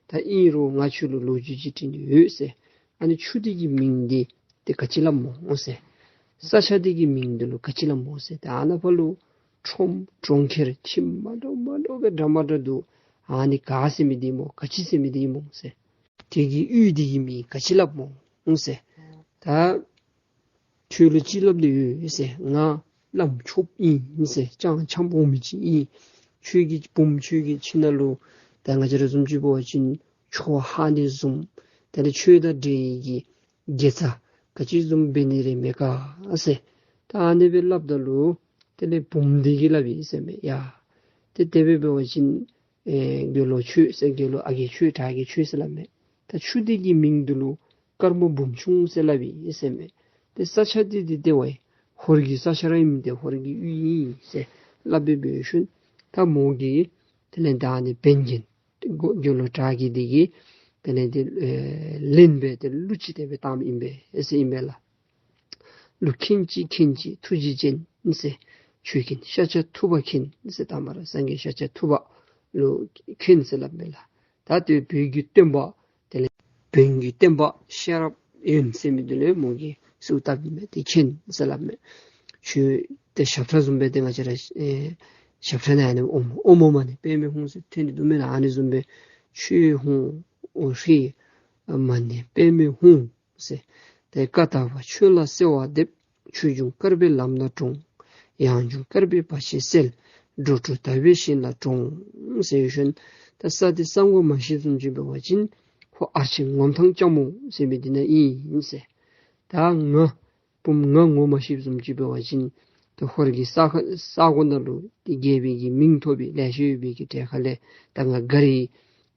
ད་ཨིན་རུང་ང་ཁྱོད་ལུ་ལོ་རྒྱུས་ཅིག་དྲི་ནི་ཡོད་ཟེར། ཨ་ནི་ཆུ་འདི་གི་མིང་འདི་ཏེ་ག་ཅི་སླབ་སྨོ་ཟེར། ས་ཆ་འདི་གི་མིང་འདི་ལུ་ག་ཅི་སླབ་སྨོ་ཟེར། ཏེ་ཨ་ནཱ་ཕར་ལུ་ཁྲོམ་གྲོང་ཁྱེར་ཁྱིམ་མ་འདྲཝ་མ་འདྲཝ་སྦེ་འདྲ་མ་འདྲཝ་འདུག། ཨ་ནི་ག་ཟེར་མི་འདི་སྨོ་ག་ཅི་ཟེར་མི་འདི་སྨོ་ཟེར། དེ་གི་གཡུས་འདི་གི་མིང་ག་ཅི་སླབ་སྨོ་ཟེར། ད་ཁྱོད་ལུ་ཅིག་སླབ་ནི་ཡོད་ཟེར། ང་བླམ་ཆོསཔ་ཨིན་ཟེར། ཅང་འཆམ་འོང་མི་ཅིག་ཨིན། ཁྱོད་ཀྱི་བུམོ་ཁྱོད་ཀྱི་ཁྱིམ་ནང་ལུ་ད་ང་བཅས་ར་བཟུམ་ཅིག་འབད་བ་ཅིན་ཆོས་ཧ་ནི་བཟུམ། དེ་ལས་ཁྱོད་དང་འདྲ་བའི་གི་དགེ་རྩ་ག་ཅི་བཟུམ་འབད་ནི་རེ་མེད་ག་ཟེར། ད་ཨ་ནི་སྦེ་སླབ་ད་ལུ་དེ་ལས་བུམོ་འདི་གིས་སླབ་ཨིན་ཟེར་མས། ཡ་ཏེ་དེ་སྦེ་འབད་བ་ཅིན་ཨེ་དགེ་སློང་ཁྱོད་ཟེར། དགེ་སློང་ཨ་རྒས་ཁྱོད་གྲྭ་རྒན་ཁྱོད་ཟེར་སླབ་མས། ད་ཆུ་འདི་གི་མིང་འདི་ལུ་དཀར་མོ་བུམ་ཆུ་ཟེར་སླབ་ཨིན་ཟེར་མས། ཏེ་ས་ཆ་འདི་འདི་ཏེ་ཝའི་ཧོར་གྱི་ས་ཆ་ར་ཨིན་མས། ཏེ་ཧོར་གྱི་གཡུས་ཨིན་ཟེར་སླབ་སྦེ་འབད་ཞིནམ་ད་མོ་གིས་དེ་ལས་ད་ཨ་ནི་བན་རྒན་དགེ་སློང་གྲྭ་རྒན་འདི་གིས་དེ་ལས་ཏེ་ཨེ་ལན་སྦེ་ཏེ་གླུ་ཅིག་དེ་སྦེ་བཏངམ་ཨིན་པས་ཟེར་ཨིན་པས་ལགས། གླུ་མཁན་ཅིག་མཁན་ཅིག་ཐུགས་རྗེ་ཅན་ཟེར། ཆོས་མཁན་ཤཱཀྱ་ཐུབ་པ་མཁན་ཟེར། ད་མ་ར་སངས་རྒྱས་ཤཱཀྱ་ཐུབ་པ་ལུ་མཁན་ཟེར་སླབ་མས་ལགས། ད་ཏེ་བོད་ཀྱི་སྟོན་པ་དེ་ལས་བོན་གྱི་སྟོན་པ་ཤེས་རབ་ཡོན་ཟེར་མི་འདི་ལུ་མོ་གིས་གསོལཝ་བཏབ་ཨིན་མས། ཏེ་མཁན་ཟེར་སླབ་མས། ཁྱོད་ཏེ་ཞབས་ཁྲ་བཟུམ་སྦེ་ཏེ་ང་བཅས་ར་ཨེ་ཞབས་ཁྲ་ནང་ཨ་ནི་ཨོཾ་ཨོཾ་མ་ཎི་པདྨེ་ཧཱུྃ་ཟེར་ཐོན་ནི་འདུག་མེན་ན། ཨ་ནི་བཟུམ་སྦེ་ཆོས་ཧཱུྃ་ཧྲཱིཿ་མ་ཎི་པདྨེ་ཧཱུྃ་ཟེར། ཏེ་བཀའ་དག་པ་ཆོས་ལ་གསོལ་བ་འདེབས། ཆོས་འབྱུང་བསྐལ་པའི་ལམ་སྣ་དྲོངས། ཡང་འབྱོན་བསྐལ་པའི་བར་ཆད་སེལ། འགྲོ་དྲུག་དག་པའི་ཞིང་ལ་དྲོངས་ཟེར་ཞིནམ་ད་ས་འདི་ས་ངོ་མ་ཤེས་བཟུམ་ཅིག་འབད་བ་ཅིན་ཁོ་ཨ་ཆེན་ངོམ་ཐང་ལྕགས་མོ་ཟེར་མི་འདི་ནང་ཨིན་ཟེར། ད་ང་བུམོ་ང་ངོ་མ་ཤེས་བཟུམ་ཅིག་འབད་བ་ཅིན་ད་ཧོར་གྱི་ས་ཁ་ས་གོ་ནང་ལུ་ཏེ་རྒྱལ་པོའི་གི་མིང་ཐོབ་པའི་ལེ་ཤ་ཡོད་པའི་གི་གྲས་ཁ་ལས་ད་ང་མགར་རིགས་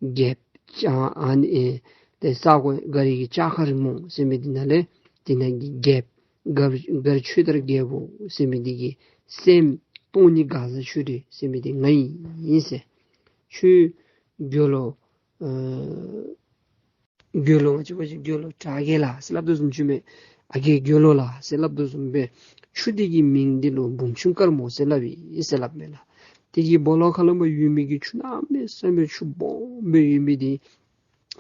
རྒྱལཔོ་ཨ་ནི་ཨེ་ཏེ་ས་གོ་མགར་རིགས་ཀྱི་ལྕགས་མཁར་རིང་མོ་ཟེར་མི་འདི་ནང་ལས་འདི་ནང་གི་རྒྱལཔོ་མགར་མགར་ཆོས་དར་རྒྱལ་པོ་ཟེར་མི་འདི་གི་སྲསམོ་སྟོང་ཉིད་མགར་བཟའ་ཆོས་སྒྲོན་ཟེར་མི་འདི་ང་ཨིན་ཟེར། ཁྱོད་དགེ་སློང་ ཨ་དགེ་སློང་ང་བཅས་འབད་བ་ཅིན་དགེ་སློང་གྲྭ་རྒན་ལགས་ཟེར་སླབ་དོ་བཟུམ་ཅིག་མས། ཨ་རྒས་དགེ་སློང་ལགས་ཟེར་སླབ་དོ་བཟུམ་སྦེ་ཆུ་འདི་གི་མིང་འདི་ལུ་བུམ་ཆུ་དཀར་མོ་ཟེར་སླབ་ཨིན་ཟེར་སླབ་མས་ལགས། དེ་གི་སྦོ་ལོགས་ཁ་ལུ་མར་ཡོད་མི་གི་ཆུ་གནམ་མེད་ས་མེད་ཆུ་སྦོམ་སྦེ་ཡོད་མི་འདི་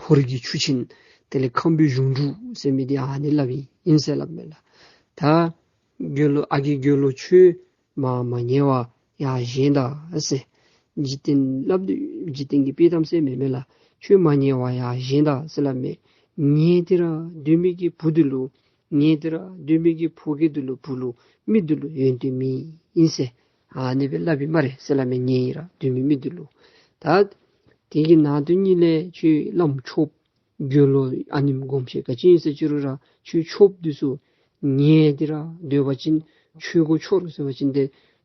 ཧོར་གྱི་ཆུ་ཆེན་དེ་ལས་ཁམས་པའི་གཞུང་དྲུག་ཟེར་མི་འདི་ཨ་ནི་སླབ་ཨིན་ཟེར་སླབ་མས་ལགས། ད་དགེ་སློང་ཨ་རྒས་དགེ་སློང་ཁྱོད་མ་མ་ཉལ་བར་ཡར་བཞེངས་ད་ཟེར། འཇིག་རྟེན་སླབ་དོ་འཇིག་རྟེན་གྱི་དཔྱེ་གཏམ་ཟེར་མེན་མས་ལགས། ཁྱོད་མ་ཉལ་བར་ཡར་བཞེངས་ད་ཟེར་སླབ་མས། ཉལ་ཏེ་ར་སྡོད་མི་གི་བུ་འདི་ལུ་ཉལ་ཏེ་ར་སྡོད་མི་གི་ཕོ་རྒས་འདི་ལུ་བུ་ལུ་མི་འདི་ལུ་ཡོན་ཏན་མེད་ཨིན་ཟེར། ཨ་ནི་སྦེ་སླབ་ཨིན་སྨ་རེ་ཟེར་སླབ་མས། ཉལ་ཡི་ར་སྡོད་མི་མི་འདི་ལུ། ད་དེ་གི་ནང་དོན་ཉིད་ལས་ཁྱོད་བླམ་ཆོསཔ་དགེ་སློང་ཨ་ནེམ་སྒོམ་ཆེན་ག་ཅི་ཨིན་ཟེར་ཅི་རུང་ར་ཁྱོད་ཆོསཔ་འདི་ཚུ་ཉལ་ཏེ་ར་སྡོད་པ་ཅིན་ཆོས་གོ་ཆོད་རུང་ཟེར་བ་ཅིན་ཏེ་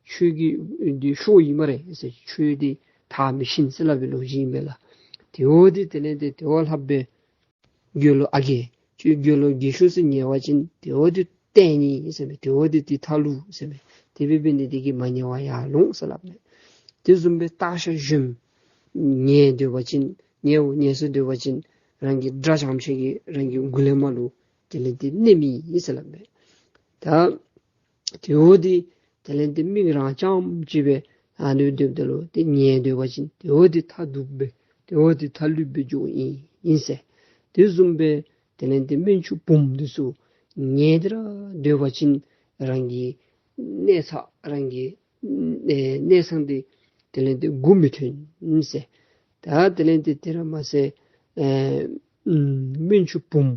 ཆོས་ཀྱི་འདི་ཤོར་ཡི་སྨ་རེ་ཟེར། ཆོས་འདི་དར་མི་ཤིན་ཟེར་སླབ་པའི་ལོ་རྒྱུས་ཨིན་པས་ལགས། དེ་འོ་འདི་དེ་ལས་ཏེ་དེ་བ་ལྷག་པའི་དགེ་སློང་ཨ་རྒས་ཁྱོད་དགེ་སློང་རྒས་ཤོས་ཟེར་ཉལ་བ་ཅིན་དེ་འོ་འདི་ཏེ་ཉལ་ཟེར་མས། དེ་འོ་འདི་ཏེ་ཐ་ལུ་ཟེར་མས། དེ་འབད་འབད་ནི་འདི་གིས་མ་ཉལ་བར་ཡར་ལོངས་ཟེར་སླབ་མས། དེ་བཟུམ་སྦེ་སྟག་ཤར་གཞོནམ་ཉལ་སྡོད་པ་ཅིན་ཉལ་ཉལ་སོ་སྡོད་པ་ཅིན་རང་གི་དགྲ་ཙམ་ཅིག་གིས་རང་གི་མགུ་ལས་མར་ལུ་དེ་ལས་ཏེ་མནན་མི་ཨིན་ཟེར་སླབ་མས། ད་དེ་འོ་འདི་དེ་ལས་ཏེ་མིག་རང་རྐྱངམ་ཅིག་སྦེ་ཨ་ནི་སྡོདཔ་ད་ལུ་ཏེ་ཉལ་སྡོད་པ་ཅིན་དེ་འོ་འདི་ཐ་དུབ་སྦེ་དེ་འོ་འདི་ཐ་ལུ་སྦེ་འགྱོཝ་ཨིན་ཨིན་ཟེར། དེ་བཟུམ་སྦེ་དེ་ལས་ཏེ་སྨན་ཆུང་བུམོ་འདི་ཚུ་ཉལ་ཏེ་ར་སྡོད་པ་ཅིན་རང་གི་གནས་ཚང་རང་གི་ཨེ་གནས་ཚང་འདི་དེ་ལས་ཏེ་མགུ་མི་ཐོན་ཟེར། ད་དེ་ལས་ཏེ་དེ་ར་མ་ཚད་ཨེ་ཨམ་སྨན་ཆུང་བུམོ་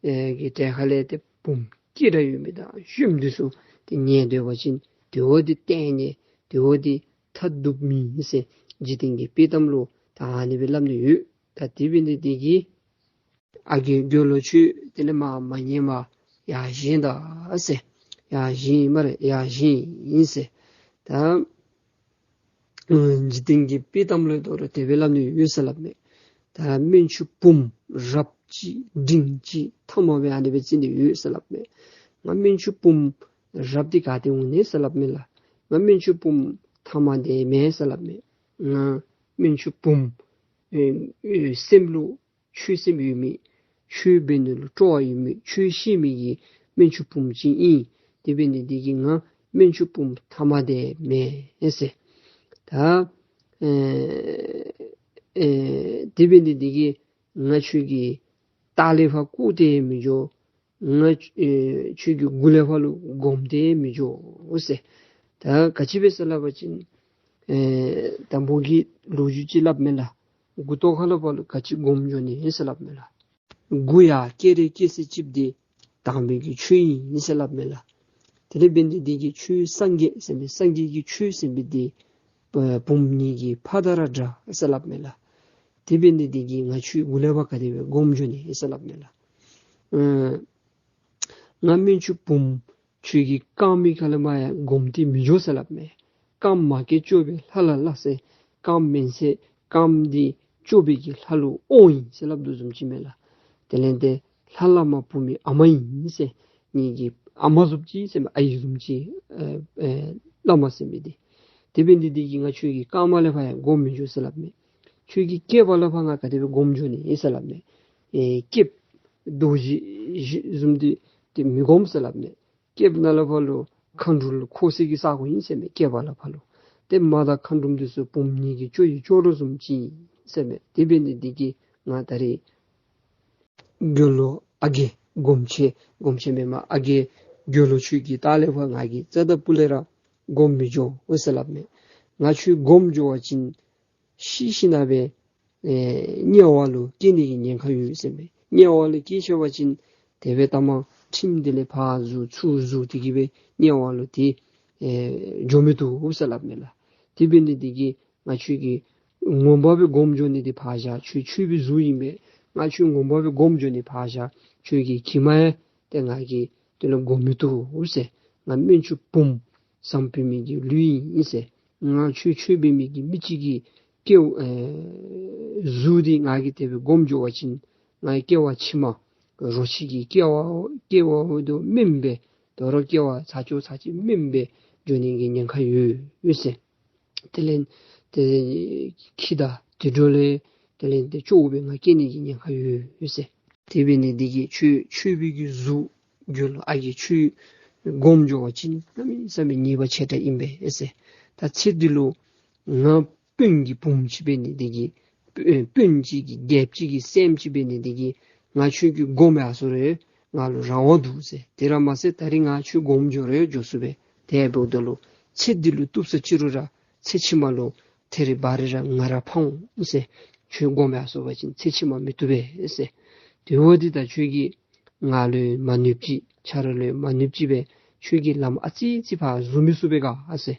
ཨེ་གི་གྲལ་ཁ་ལས་ཏེ་བུམོ་སྐྱེས་དགྲ་ཡོད་མི་དང་གཞོནམ་འདི་ཚུ་ཏེ་ཉལ་སྡོད་པ་ཅིན་དེ་འོ་འདི་ཏེ་ཉལ་དེ་འོ་འདི་ཐ་དུབ་མི་ཨིན་ཟེར། འཇིག་རྟེན་གྱི་དཔྱེ་གཏམ་ལུ་ད་ཨ་ནི་སྦེ་སླབ་ནི་ཡོད། ད་དེ་འབད་ནི་འདི་གིས་ཨ་རྒས་དགེ་སློང་ཁྱོད་དེ་ལས་མ་མ་ཉལ་བར་ཡར་བཞེངས་ད་ཟེར། ཡར་བཞེངས་ཨིན་སྨ་རེ། ཡར་བཞེངས་ཨིན་ཟེར། ད་ཨ་འཇིག་རྟེན་གྱི་དཔྱེ་གཏམ་ལུ་དོ་རུང་དེ་སྦེ་སླབ་ནི་ཡོད་ཟེར་སླབ་མས། ད་སྨན་ཆུང་བུམོ་རབ་ཅིག་འབྲིང་ཅིག་ཐ་མ་སྦེ་ཨ་ནི་སྦེ་བརྩི་ནི་ཡོད་ཟེར་སླབ་མས། ང་སྨན་ཆུང་བུམོ་རབ་འདི་ག་ཏེ་འོང་ནི་ཟེར་སླབ་མས་ལགས། ང་སྨན་ཆུང་བུམོ་ཐ་མ་འདི་མེན་ཟེར་སླབ་མས། ང་སྨན་ཆུང་བུམོ་ཨེ་ཨེ་སེམས་ལུ་ཆོས་སེམས་ཡོད་མི་ཆོས་འབད་ནི་ལུ་སྤྲོ་བ་ཡོད་མི་ཆོས་ཤེས་མི་གི་སྨན་ཆུང་བུམོ་ཅིག་ཨིན། དེ་འབད་ནི་འདི་གིས་ང་སྨན་ཆུང་བུམོ་ཐ་མ་འདི་མེན་ཟེར། ད་ཨེ་ཨེ་དེ་འབད་ནི་འདི་གིས་ང་ཁྱོད་ཀྱི་ལྟག་ལས་ཕར་བཀུག་སྟེ་མི་འགྱོ། ང་ཨེ་ཁྱོད་ཀྱི་མགུ་ལས་ཕར་ལུ་སྒོམ་སྟེ་མི་འགྱོ་ཟེར། ད་ག་ཅི་སྦེ་ཟེར་སླབ་པ་ཅིན་ཨེ་དང་པོ་གི་ལོ་རྒྱུས་ཅིག་སླབ་མས་ལགས། མགུ་ཏོ་ཁ་ལུ་ཕར་ལུ་ག་ཅི་སྒོམ་འགྱོ་ནི་ཨིན་ཟེར་སླབ་མས་ལགས། མགུ་ཡར་བསྐྱེད་རེ་བསྐྱེད་ཚད་ཅིག་འདི་དམ་པའི་གི་ཆོས་ཨིན་ཟེར་སླབ་མས་ལགས། དེ་ལས་འབད་ནི་འདི་གིས་ཁྱོད་སངས་རྒྱས་ཟེར་མི་སངས་རྒྱས་ཀྱི་ཆོས་ཟེར་མི་འདི་ཨེ་བུམོ་ཉིད་ཀྱི་ཕ་དང་ར་འདྲ་ཟེར་སླབ་མས་ལགས། དེ་འབད་ནི་འདི་གིས་ང་ཁྱོད་མགུ་ལས་ཕར་ག་དེ་སྦེ་སྒོམ་འགྱོ་ནི་ཨིན་ཟེར་སླབ་མས་ལགས། ཨེ་ང་སྨན་ཆུང་བུམོ་ཁྱོད་ཀྱི་རྐངམ་གི་ཁ་ལས་མར་ཡང་སྒོམ་སྟེ་མི་འགྱོ་ཟེར་སླབ་མས། རྐངམ་མ་བཀལ་སྐྱོབ་པའི་ལྷ་ལ་བསླབ་ཟེར། རྐངམ་མེད་ཚེ་རྐངམ་འདི་སྐྱོབ་པའི་གི་ལྷ་ལུ་དབང་ཨིན་ཟེར་སླབ་དོ་བཟུམ་ཅིག་མས་ལགས། དེ་ལས་ཏེ་ལྷ་བླ་མ་བུ་མོའི་ཨ་མ་ཨིན་ཟེར། ངེ་གི་ཨ་མ་བཟུམ་ཅིག་ཟེར་མས། ཨའི་བཟུམ་ཅིག་ཨེ་ཨེ་བླ་མ་ཟེར་མི་འདི། དེ་འབད་ནི་འདི་གིས་ང་ཁྱོད་ཀྱི་རྐངམ་ལས་ཕར་ཡང་སྒོམ་མི་འགྱོ་ཟེར་སླབ་མས། ཁྱོད་ཀྱི་སྐེདཔ་ལས་ཕར་ང་ག་དེ་སྦེ་སྒོམ་འགྱོ་ནི་ཨིན་ཟེར་སླབ་མས། ཨེ་སྐེདཔ་རྡོ་རྗེ་བཞི་བཟུམ་འདི་ཏེ་མི་སྒོམ་ཟེར་སླབ་མས། སྐེདཔ་ནང་ལས་ཕར་ལུ་མཁའ་འགྲོ་ལུ་འཁོར་སའི་གི་ས་གོ་ཨིན་ཟེར་མས། སྐེདཔ་ལས་ཕར་ལུ། ཏེ་མ་དང་མཁའ་འགྲོམ་འདི་ཚུ་བུམོ་ཉིད་ཀྱིས་སྐྱོབ་ཡི་སྐྱོབ་རོགས་བཟུམ་ཅིག་ཨིན་ཟེར་མས། དེ་འབད་ནི་འདི་གིས་ང་ད་རེས་དགེ་སློང་ཨ་རྒས་སྒོམ་ཆེན་སྒོམ་ཆེན་མེན་མས། ཨ་རྒས་དགེ་སློང་ཁྱོད་ཀྱི་ལྟག་ལས་ཕར་ང་གིས་རྩ་དང་སྤུ་ལས་ར་སྒོམ་མི་འགྱོ་འོང་ཟེར་སླབ་མས། ང་ཁྱོད་སྒོམ་འགྱོ་བ་ཅིན་ཤི་ཞིནམ་སྦེ་ཨེ་དམྱལ་བ་ལུ་སྐྱེ་ནི་གི་ཉེན་ཁ་ཡོད་ཟེར་མས། དམྱལ་བ་ལུ་སྐྱེ་ཆི་བ་ཅིན་དེ་སྦེ་ལྟ་མ་ཁྲིམས་དེ་ལས་ཕར་ཟུར་ཚུར་ཟུར་དེ་གིས་སྦེ་དམྱལ་བ་ལུ་དེ་ཨེ་འགྱོ་མི་བཏུབ་ཟེར་སླབ་མས་ལགས། དེ་འབད་ནི་འདི་གིས་ང་ཁྱོད་ཀྱིས་ངོ་མ་སྦེ་སྒོམ་འགྱོ་ནི་འདི་ཕར་བཞག། ཁྱོད་ཆོས་པའི་གཟུགས་ཨིན་པས། ང་ཁྱོད་ངོ་མ་སྦེ་སྒོམ་འགྱོ་ནི་ཕར་བཞག། ཁྱོད་ཀྱི་གྱིབ་མ་ཡང་ཏེ་ང་གིས་དེ་ལུ་སྒོམ་མི་བཏུབ་ཟེར། ང་སྨན་ཆུང་བུམོ་བཟང་པོའི་མི་གི་ལུས་ཨིན་ཟེར། ང་ཁྱོད་ཆོས་པའི་མི་གི་མི་ཅིག་གི་སྐྱེ་བ་ཨེ་གཟུགས་འདི་ང་གིས་དེ་སྦེ་སྒོམ་འགྱོ་བ་ཅིན་ང་སྐྱེ་བ་ཕྱི་མ་རོ་ཁྱི་གི་སྐྱེ་བ་སྐྱེ་བ་དོ་མེནམ་སྦེ་དོ་རུང་སྐྱེ་བ་ཚ་ཅོག་ཚ་ཅིག་མེནམ་སྦེ་འགྱོ་ནི་གི་ཉེན་ཁ་ཡོད་ཟེར། དེ་ལས་ཏེ་ཁྱི་དང་དུད་འགྲོ་ལས་ དེ་ལས་ཏེ་སྐྱོཝ་སྦེ་ང་སྐྱེ་ནི་གི་ཉེན་ཁ་ཡོད་ཟེར། དེ་འབད་ནི་འདི་གིས་ཁྱོད་ཁྱོད་བི་གི་གཟུགས་རྒྱུ་ལུ་ཨ་རྒས་ཁྱོད་སྒོམ་འགྱོ་བ་ཅིན་གནམ་མེད་ས་མེད་ཉེས་པ་ཆེ་དྲགས་ཨིན་པས་ཟེར། ད་ཚེ་འདི་ལུ་ང་དཔོན་གྱི་བུམོ་ཅིག་འབད་ནི་འདི་གིས་དཔོན་གཅིག་གི་རྒྱལཔོ་གཅིག་གི་སྲསམོ་ཅིག་འབད་ནི་འདི་གིས་ང་ཁྱོད་ཀྱི་སྒོམ་ཡར་སོང་རུང་ང་ལུ་རང་དབང་འདུག་ཟེར། དེ་ར་མ་ཟད་ད་རིས་ང་ཁྱོད་སྒོམ་འགྱོ་རུང་འགྱོ་ཚུགས་པས། དེ་འབདཝ་ད་ལུ་ཚེ་འདི་ལུ་བཏུབ་ས་ཅི་རུང་ར་ཚེ་ཕྱི་མ་ལུ་ཐེ་རི་བ་རི་ར་ང་ར་ཕམ་འོང་ཟེར། ཁྱོད་སྒོམ་ཡར་སོང་བ་ཅིན་ཚེ་ཕྱི་མ་མི་བཏུབ་པས་ཟེར། དེ་འབདཝ་ད་ད་ཁྱོད་ཀྱིས་ང་ལུ་མ་ནུབ་ཅིག་ཆ་རོགས་ལུ་མ་ནུབ་ཅིག་སྦེ་ཁྱོད་ཀྱིས་ལམ་ཨ་ཙི་ཅིག་ཕར་བཟོ་མི་ཚུགས་པས་ག་ཟེར།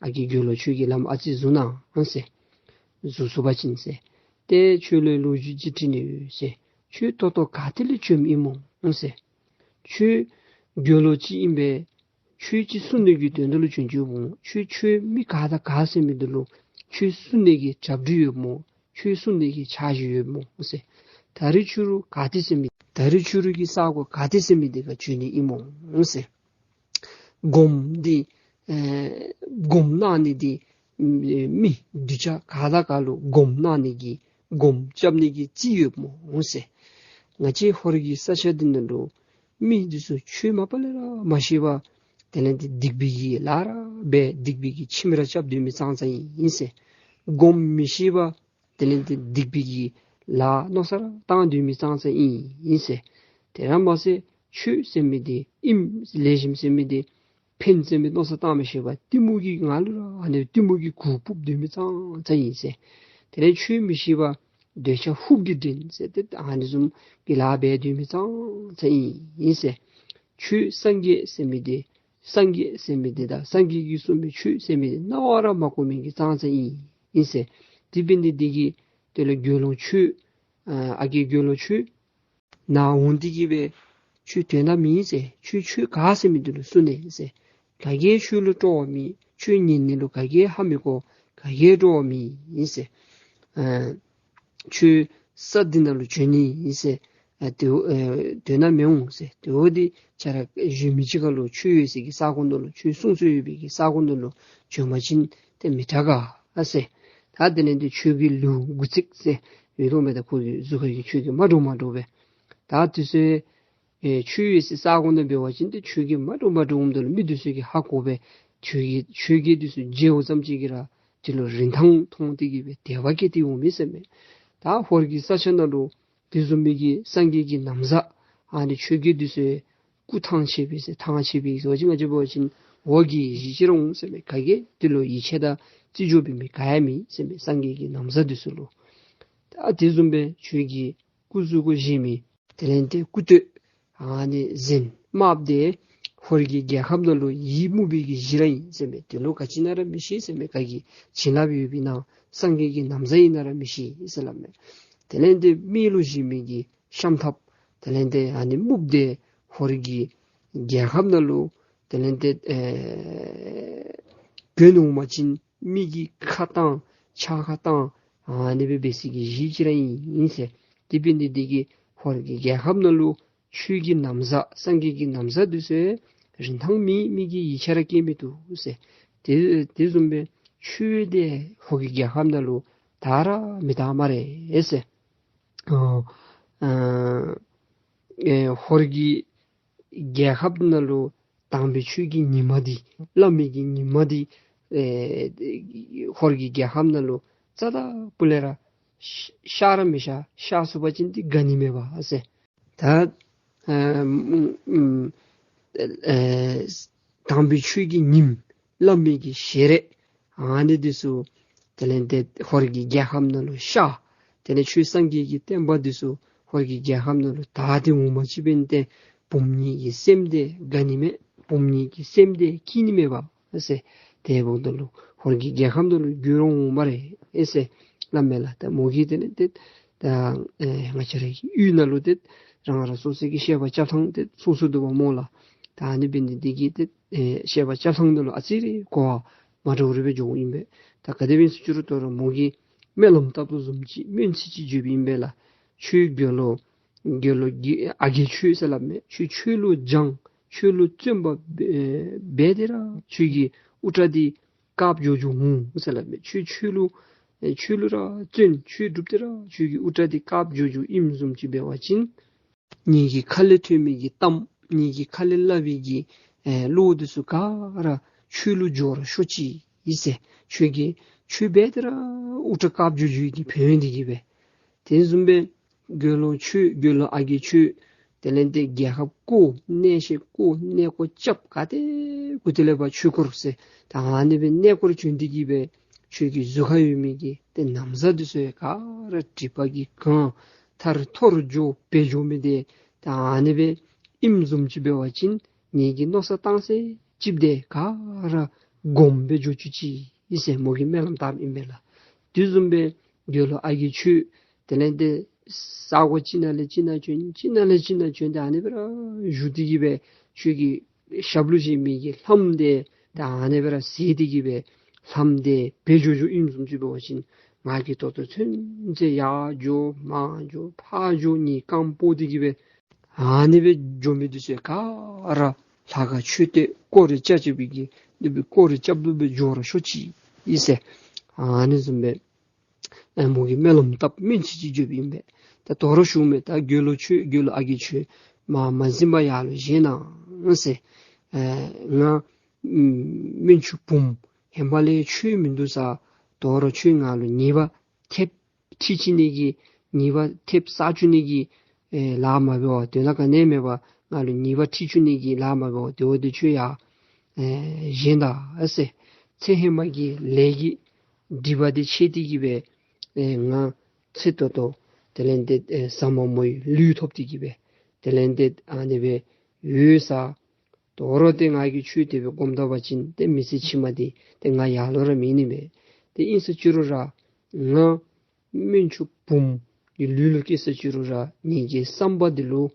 ཨ་རྒས་རྒྱུ་ལུ་ཁྱོད་ཀྱིས་ལམ་ཨ་ཙི་བཟོ་གནང་ཟེར། བཟོ་ཚུགས་པ་ཅིན་ཟེར། ཏེ་ཁྱོད་ལུ་ལོ་རྒྱུས་ཅིག་དྲི་ནི་ཡོད་ཟེར། ཁྱོད་ད་ལྟོ་ག་ཏེ་ལས་བྱོནམ་ཨིན་སྨོ་ཟེར། ཁྱོད་རྒྱུ་ལུ་ཅིག་ཨིན་པས། ཁྱོད་ཅིག་བསུ་ནི་གི་དོན་དག་ལུ་བྱོན་བྱོནམ་སྨོ། ཁྱོད་ཁྱོད་མི་ག་དང་ག་ཟེར་མི་འདི་ལུ་ཁྱོད་བསུ་ནི་གི་གྲ་སྒྲིག་ཡོདཔ་སྨོ། ཁྱོད་བསུ་ནི་གི་འཆར་གཞི་ཡོདཔ་སྨོ་ཟེར། ད་རིས་ཁྱོད་ར་ག་ཏེ་ཟེར་མི་ད་རིས་ཁྱོད་ར་གི་ས་གོ་ག་ཏེ་ཟེར་མི་འདི་ཁར་བྱོན་ནི་ཨིན་སྨོ་ཟེར། སྒོམ་འདི་ཨེ་སྒོམ་གནང་ནི་འདི་མི་གདུལ་བྱ་ག་དང་ག་ལུ་སྒོམ་གནང་ནི་གི་སྒོམ་རྐྱབ་ནི་གི་རྩིས་ཡོདཔ་སྨོ་ཟེར། ང་བཅས་ཧོར་གྱི་ས་ཆ་འདི་ནང་ལུ་མི་འདི་ཚུ་ཆོས་མ་པ་ལས་ར་མ་ཤེས་པར་དེ་ལས་ཏེ་སྡིག་པའི་གི་ལཱ་ར་འབད་སྡིག་པའི་གི་ཁྱིམ་ར་རྐྱབ་སྡོད་མི་ཙང་ཙང་ཨིན་ཟེར། སྒོམ་མི་ཤེས་པར་དེ་ལས་ཏེ་སྡིག་པའི་གི་ལཱ་མནོ་བསམ་ར་བཏང་སྡོད་མི་ཙང་ཙང་ཨིན་ཨིན་ཟེར། དེ་ར་མ་ཟད་ཆོས་ཟེར་མི་འདི་ཨིནམ་ལེགས་ཤོམ་ཟེར་མི་འདི་ཕན་ཟེར་མི་མནོ་བསམ་བཏང་མི་ཤེས་པར་གཏི་མུག་གིས་ང་ལུ་ར་ཨ་ནི་གཏི་མུག་གིས་གུར་ཕུབ་སྡོད་མི་ཙང་ཙང་ཨིན་ཟེར། དེ་ལས་ཆོས་མི་ཤེས་པར་འདོད་ཆགས་ཧུབ་ཀྱིས་འདྲེན་ཟེར་ཏེ་ཨ་ནི་བཟུམ་གྱི་ལཱ་འབད་སྡོད་མི་ཙང་ཙང་ཨིན་ཟེར། ཆོས་སངས་རྒྱས་ཟེར་མི་འདི་སངས་རྒྱས་ཟེར་མི་འདི་དང་སངས་རྒྱས་ཀྱིས་གསུངས་པའི་ཆོས་ཟེར་མི་འདི་རྣ་བར་མ་གོ་མི་གི་ཙང་ཙང་ཨིན་ཨིན་ཟེར། དེ་འབད་ནི་འདི་གིས་དེ་ལས་དགེ་སློང་ཁྱོད་ཨ་ཨ་རྒས་དགེ་སློང་ཁྱོད་ནཱ་འོང་སྟེ་གི་སྦེ་ཁྱོད་དོན་དག་མེད་ཟེར། ཁྱོད་ཆོས་ག་ཟེར་མི་འདི་ལུ་བསུ་ནི་ཟེར། ག་གིས་ཁྱོད་ལུ་སྤྲོ་བ་མེད། ཁྱོད་ཉན་ནི་ལུ་ག་གིས་ཧ་མི་གོ། ག་གིས་སྤྲོ་བ་མེད་ཟེར། ཨ་ཁྱོད་ས་འདི་ནང་ལུ་བྱོན་ནི་ཟེར། ཨ་དེ་ཨ་དོན་དག་མི་འོང་ཟེར། དེ་འབདཝ་ད་ཁྱོད་ར་གཞན་མི་ཅིག་ཁ་ལུ་ཆོས་ཡོད་ས་གི་ས་གོ་ནང་ལུ་ཆོས་གསུང་སྲོལ་ཡོད་པའི་གི་ས་གོ་ནང་ལུ་བྱོན་པ་ཅིན་ཏེ་མི་དྲག་ག་ཟེར། ད་དེ་ལས་ཏེ་ཁྱོད་ཀྱི་ལུས་དགུ་ཚིགས་ཟེར་ཡོད་དོ་མེན་ན། ད་ཁོ་གི་གཟུགས་ཁ་གི་ཁྱོད་ཀྱི་མ་འདྲཝ་མ་འདྲཝ་སྦེ། ད་དེ་ཚུ་ཨེ་ཆོས་ཡོད་ས་གི་ས་གོ་ནང་འབད་བ་ཅིན་ཏེ་ཁྱོད་ཀྱི་མ་འདྲཝ་མ་འདྲཝ་འོངམ་ད་ལུ་མི་དེ་ཚུ་གིས་ཧ་གོ་སྦེ་ཁྱོད་ཀྱི་ཆོས་གོས་དེ་ཚུ་མཇལཝ་ཙམ་ཅིག་གིས་ར་དེ་ལུ་རིན་ཐང་མཐོང་སྟེ་གི་སྦེ་དད་པ་སྐྱེས་ཏེ་འོང་མི་ཟེར་མས། ད་ཧོར་གྱི་ས་ཆ་ནང་ལུ་དེ་བཟུམ་མའི་གི་སངས་རྒྱས་ཀྱི་ན་བཟའ་ཨ་ནི་ཆོས་གོས་དེ་ཚུ་སྐུ་ཐང་ཆད་པའི་ཟེར། ཐང་ཆད་པའི་ཟེར་བ་ཅིན་ང་བཅས་འབད་བ་ཅིན་འོག་གི་ཡིད་ཆེས་ར་འོང་ཟེར་མས། ག་གིས་དེ་ལུ་ཡིད་ཆེས་དང་བརྩི་འཇོག་འབད་མི་ག་ཡང་མེད་ཟེར་མས། སངས་རྒྱས་ཀྱི་ན་བཟའ་དེ་ཚུ་ལུ། ད་དེ་བཟུམ་སྦེ་ཁྱོད་ཀྱི་སྐུ་གཟུགས་གུ་བཞེས་མི་དེ་ལས་ཏེ་སྐུ་སྟོད་ཨ་ནི་གཟན་དམརཔོ་དེ་ཧོར་གྱི་རྒྱལ་ཁབ་ནང་ལུ་ཡིད་མུག་པའི་གི་གཞི་ར་ཨིན་ཟེར་མས། དེ་ལུ་ག་ཅི་ཨིན་ན་ར་མི་ཤེས་ཟེར་མས། ག་གི་བྱིན་རླབས་ཡོད་པའི་ནང་སངས་རྒྱས་ཀྱི་ན་བཟའ་ཨིན་ན་ར་མི་ཤེས་ཟེར་སླབ་མས། དེ་ལས་ཏེ་མིག་ལུ་བཞེས་མི་གི་ཤམ་ཐབས་དེ་ལས་ཏེ་ཨ་ནི་སྨུགཔོ་དེ་ཧོར་གྱི་རྒྱལ་ཁབ་ནང་ལུ་དེ་ལས་ཏེ་ཨེ་གྱོན་འོང་པ་ཅིན་མི་གིས་ཁ་བཏང་ཕྱག་ཁ་བཏང་ཨ་ནི་སྦེ་འབད་ས་གི་གཞི་ཅིག་ར་ཨིན་ཟེར། དེ་འབད་ནི་འདི་གིས་ཧོར་གྱི་རྒྱལ་ཁབ་ནང་ལུ་ཆོས་ཀྱི་ན་བཟའ་སངས་རྒྱས་ཀྱི་ན་བཟའ་དེ་ཚུ་རིན་ཐང་མེད། མི་གིས་ཡིད་ཆེས་ར་བསྐྱེད་མི་བཏུབ་ཟེར། དེ་དེ་བཟུམ་སྦེ་ཆོས་དེ་ཧོར་གྱི་རྒྱལ་ཁབ་ནང་ལུ་དར་ར་མི་དར་སྨ་རེ་ཟེར། ཨ་ཨ་ཨེ་ཧོར་གྱི་རྒྱལ་ཁབ་ནང་ལུ་དམ་པའི་ཆོས་ཀྱི་ཉི་མ་འདི་བླ་མའི་གི་ཉི་མ་འདི་ཨེ་ཧོར་གྱི་རྒྱལ་ཁབ་ནང་ལུ་རྩ་དང་སྤུ་ལས་ར་ཤར་ར་མི་ཤར། ཤར་སོང་པ་ཅིན་འདི་དགའ་ནི་མེད་པ་ཟེར། ད་ཨ་ཨ་ཨ་དམ་པའི་ཆོས་ཀྱི་ཉིམ་བླ་མའི་གི་ཞལ་རས་ཨ་ནི་འདི་ཚུ་དེ་ལས་ཏེ་ཧོར་གྱི་རྒྱལ་ཁབ་ནང་ལུ་ཤར། དེ་ལས་ཆོས་སངས་རྒྱས་ཀྱི་བསྟན་པ་འདི་ཚུ་ཧོར་གྱི་རྒྱལ་ཁབ་ནང་ལུ་དར་ཏེ་འོངམ་ཅིག་འབད་ནི་ཏེ་བུམོ་ངེ་གི་སེམས་དེ་དགའ་ནི་མེད། བུམོ་ངེ་གི་སེམས་དེ་སྐྱིད་ནི་མེད་པ་ཨེ་ཟེར། དེ་འབདཝ་ད་ལུ་ཧོར་གྱི་རྒྱལ་ཁབ་ནང་ལུ་འགྱོ་རུང་འོང་སྨ་རེ་ཨེ་ཟེར་སླབ་མས་ལགས། ད་མོ་གིས་དེ་ལས་ཏེ་ད་ཨེ་ང་བཅས་ར་གི་ཡུལ་ནང་ལུ་ཏེ་རང་རང་སོ་སོ་གི་བཤད་པ་རྐྱབ་ཐངས་ཏེ་སོ་སོ་འདུག་པ་སྨོ་ལགས། ད་ཨ་ནི་འབད་ནི་འདི་གིས་ཏེ་ཨེ་བཤད་པ་རྐྱབ་ཐངས་འདི་ལུ་ཨ་ཙི་རེ་གོ་བ་མ་འདྲཝ་རེ་སྦེ་འགྱོཝ་ཨིན་པས། ད་ག་དེ་སྦེ་ཟེར་ཅི་རུང་ད་རུང་མོ་གིས་སྨོན་ལམ་བཏབ་དོ་བཟུམ་ཅིག་སྨོན་ཚིག་ཅིག་བརྗོདཔ་ཨིན་པས་ལགས། ཁྱོད་དགེ་སློང་དགེ་སློང་གི་ཨ་རྒས་ཁྱོད་ཟེར་སླབ་མས། ཁྱོད་ཆོས་ལུ་སྦྱང་ཆོས་ལུ་བརྩོན་པ་འབད་དེ་ར་ཁྱོད་ཀྱི་དབུ་སྐྲ་འདི་དཀརཔོ་འགྱོ་འགྱོཝ་འོང་ཟེར་སླབ་མས། ཁྱོད་ཆོས་ལུ་ ཨེ་ཁྱོད་ལུ་ར་བརྩོན་ཁྱོད་སྒྲུབ་སྟེ་ར་ཁྱོད་ཀྱི་དབུ་སྐྲ་འདི་དཀརཔོ་འགྱོ་འགྱོཝ་ཨིནམ་བཟུམ་ཅིག་འབད་བ་ཅིན་ངེ་གི་ཁ་ལས་ཐོན་མི་གི་གཏམ་ངེ་གི་ཁ་ལས་སླབ་པའི་གི་ཨེ་བློ་འདི་ཚུ་ག་ར་ཁྱོད་ལུ་འགྱོ་ར་ཤོག་ཅིག་ཟེར། ཁྱོད་ཀྱིས་ཁྱོད་འབད་དེ་ར་དབུ་སྐྲ་དཀརཔོ་འགྱོ་འགྱོ་བའི་གི་ཕན་ཡོན་འདི་གིས་སྦེ། དེ་བཟུམ་སྦེ་དགེ་སློང་ཁྱོད་དགེ་སློང་ཨ་རྒས་ཁྱོད་དེ་ལས་ཏེ་རྒྱལ་ཁབ་བསྐོར་གནས་གཞི་བསྐོར་གནས་སྐོར་རྐྱབ་ག་ཏེ་གུ་ཏེ་ལས་ཕར་ཆོས་སྐོར་ཟེར་ད་ཨ་ནི་སྦེ་གནས་སྐོར་བྱོན་ཏེ་གིས་སྦེ་ཁྱོད་ཀྱི་གཟུགས་ཁར་ཡོད་མི་གི་ཏེ་ན་བཟའ་འདི་ཚུ་ཡང་ག་ར་སྒྲིབ་པ་གིས་གང་ཐར་འཐོར་འགྱོ་བལ་འགྱོ་མི་འདི་ད་ཨ་ནི་སྦེ་ཨིནམ་བཟུམ་ཅིག་འབད་བ་ཅིན་ངེ་གི་མནོ་བསམ་བཏང་ས་ཅིག་འདི་ག་ར་སྒོམ་སྦེ་འགྱོ་བཅུག་ཅིག་ཟེར་མོ་གིས་སྨོན་ལམ་བཏབ་ཨིན་པས་ལགས། དེ་བཟུམ་སྦེ་དགེ་སློང་ཨ་རྒས་ཁྱོད་དེ་ལས་ཏེ་ས་གོ་ཅིག་ནང་ལས་ཅིག་ནང་བྱོན་ཅིག་ནང་ལས་ཅིག་ནང་བྱོན་ཏེ་ཨ་ནི་སྦེ་ར་བཞུགས་ཏེ་གིས་སྦེ་ཁྱོད་ཀྱི་ཞབས་ལུ་བཞེས་མི་གི་ལྷམ་འདི་ད་ཨ་ནི་སྦེ་ར་ཟད་དེ་གིས་སྦེ་ལྷམ་འདི་བལ་འགྱོ་འགྱོཝ་ཨིནམ་བཟུམ་ཅིག་འབད་བ་ཅིན་ང་གིས་ད་ལྟོ་ཚུན་ཚོད་ཡར་འགྱོ་མར་འགྱོ་ཕར་འགྱོ་ཉིན་རྐང་སྤོ་སྟེ་གིས་སྦེ་ཨ་ནི་སྦེ་འགྱོ་མི་འདི་ཚུ་ག་ར་ལྷ་ཁང་མཆོད་རྟེན་སྐོར་ར་རྐྱབ་རྐྱབ་པའི་གི་འདི་སྦེ་སྐོར་ར་རྐྱབ་ལུ་སྦེ་འགྱོ་ར་ཤོག་ཅིག་ཟེར་ཨ་ནི་བཟུམ་སྦེ་ཨེ་མོ་གིས་སྨོན་ལམ་བཏབ་སྨོན་ཚིག་ཅིག་བརྗོདཔ་ཨིན་པས། ད་དོ་རུང་ཞུཝ་མས། ད་དགེ་སློང་ཁྱོད་དགེ་སློང་ཨ་རྒས་ཁྱོད་མ་མ་གཟིམ་པར་ཡར་ལུ་བཞེངས་གནང་ཟེར། ཨེ་ང་སྨན་ཆུང་བུམོ་ཧེ་མ་ལས་ཁྱོད་མིན་འདུག་ས། དོ་རུང་ཁྱོད་ང་ལུ་ཉེས་པ་ཐེབས་ཁྲིད་བཅུག་ནི་གི་ཉེས་པ་ཐེབས་བསགས་བཅུག་ནི་གི་ཨེ་ལཱ་མ་འབད་བར་དོན་དག་ག་ནི་མེད་པར་ང་ལུ་ཉེས་པ་ཁྲིད་བཅུག་ནི་གི་ལཱ་མ་འབད་བར་དེ་འོ་དེ་ཁྱོད་ཡར་ཨེ་བཞེངས་ད་ཟེར། ཚེ་ཧེ་མ་གི་ལས་ཀྱི་སྒྲིབ་པ་འདི་ཆད་དེ་གིས་སྦེ་ཨེ་ང་ཚེ་ད་ལྟོ་དེ་ལས་ཏེ་ཨེ་ཟ་མ་མོ་ཡི་ལུས་ཐོབ་སྟེ་གིས་སྦེ་དེ་ལས་ཏེ་ཨ་ནི་སྦེ་ཡོད་ས། དོ་རུང་ཏེ་ང་གིས་ཁྱོད་དེ་སྦེ་སྒོམ་ད་པ་ཅིན་ཏེ་མི་ཚེ་ཕྱི་མ་འདི་ཏེ་ང་ཡར་ལོག་ར་མེད་ནི་མས། ཏེ་ཨིན་ས་ཅི་རུང་ར་ང་སྨན་ཆུང་བུམོ་གི་ལུས་ལུ་སྐྱེས་ས་ཅི་རུང་ར་ངེ་གི་བསམ་པ་འདི་ལུ་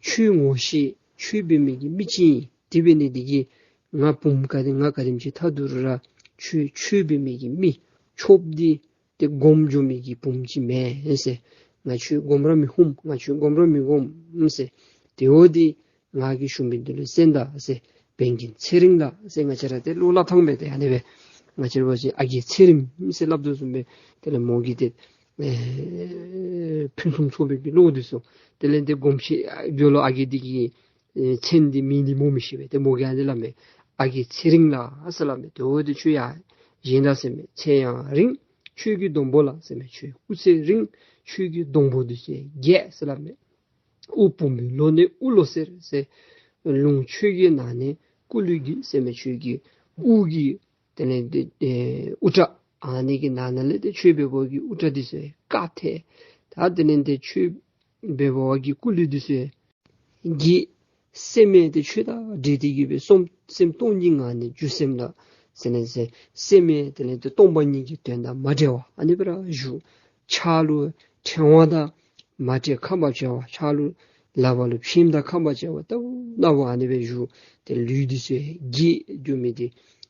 ཁྱོད་ངོ་ཤེས་ཁྱོད་འབད་མི་གི་མི་ཅིག་ཨིན། དེ་འབད་ནི་འདི་གིས་ང་བུམོ་ག་དེ་ང་ག་དེམ་ཅིག་ཐལ་འདུག་རུང་ར་ཁྱོད་ཁྱོད་འབད་མི་གི་མི་ཆོསཔ་འདི་ཏེ་སྒོམ་འགྱོ་མི་གི་བུམོ་ཅིག་མེན་ཟེར། ང་ཁྱོད་སྒོམ་ར་མི་ཧུམ། ང་ཁྱོད་སྒོམ་ར་མི་སྒོམ་ཟེར། དེ་འོ་འདི་ང་གིས་ཞུ་མི་འདི་ལུ་གསན་ད་ཟེར། བན་རྒན་ཚེ་རིང་ལགས་ཟེར་ང་བཅས་ར་ཏེ་བློ་སླབ་ཐངས་སྦེ་ཏེ་ཨ་ནི་སྦེ་ང་བཅས་ར་འབད་བ་ཅིན་ཨ་རྒས་ཚེ་རིང་ཟེར་སླབ་དོ་བཟུམ་སྦེ་དེ་ལས་མོ་གིས་ཏེ་ཨེ་ཕུན་སུམ་ཚོགས་པའི་གི་བློ་འདི་ཚུ་དེ་ལས་ཏེ་སྒོམ་ཆེན་དགེ་སློང་ཨ་རྒས་འདི་གི་ཨེ་མཚན་འདི་མིང་འདི་སྨོ་མི་ཤེས་པས། ཏེ་མོ་གིས་ཨ་ནི་སླབ་མས། ཨ་རྒས་ཚེ་རིང་ལགས་ཟེར་སླབ་མས། དེ་འོ་དེ་ཁྱོད་ཡར་བཞེངས་ད་ཟེར་མས། ཚེ་ཡང་རིང་ཁྱོད་ཀྱི་སྡོང་པོ་ལགས་ཟེར་མས། ཁྱོད་སྐུ་ཚེ་རིང་ཁྱོད་ཀྱི་སྡོང་པོ་འདི་ཚུ་རྒས་ཟེར་སླབ་མས། དབུ་བུམོའི་ལོ་ནི་དབུ་ལོ་ཟེར་ཟེར། ལུང་ཁྱོད་ཀྱི་ནང་ནས་སྐུ་ལུས་འགྱེས་ཟེར་མས། ཁྱོད་ཀྱི་དབུ་གི་དེ་ལས་ཏེ་ཨེ་དབུ་སྐྲ་ཨ་ནི་གི་ནང་ན་ལས་ཏེ་ཁྱོད་འབད་བ་གི་དབུ་སྐྲ་འདི་ཚུ་བཀག་ཐལ། ད་དེ་ལས་ཏེ་ཁྱོད་འབད་བ་གི་སྐུ་ལུས་འདི་ཚུ་རྒས། སེམས་ཡང་ཏེ་ཁྱོད་དང་འདྲེས་ཏེ་གིས་སྦེ་སོམ་སེམས་སྟོང་ཉིད་ངང་ནས་འགྱུ་སེམས་ལ་ཟེར་ནས་ཟེར། སེམས་ཡང་དེ་ལས་ཏེ་སྟོང་པ་ཉིད་ཀྱི་དོན་དང་མ་བྲལ་བར་ཨ་ནི་སྦེ་ར་བཞུགས། ཕྱག་ལུ་ཕྲེང་བ་དང་མ་ཏྲི་ཁ་འབབ་བྱ་བ། ཕྱག་ལུ་ལག་པ་ལུ་ཕྱེངམ་དང་ཁ་འབབ་བྱ་བ་ལྟ་བུ་ན་བུ་ཨ་ནི་སྦེ་བཞུགས། ཏེ་ལུས་འདི་ཚུ་རྒས་འགྱོ་མི་འདི་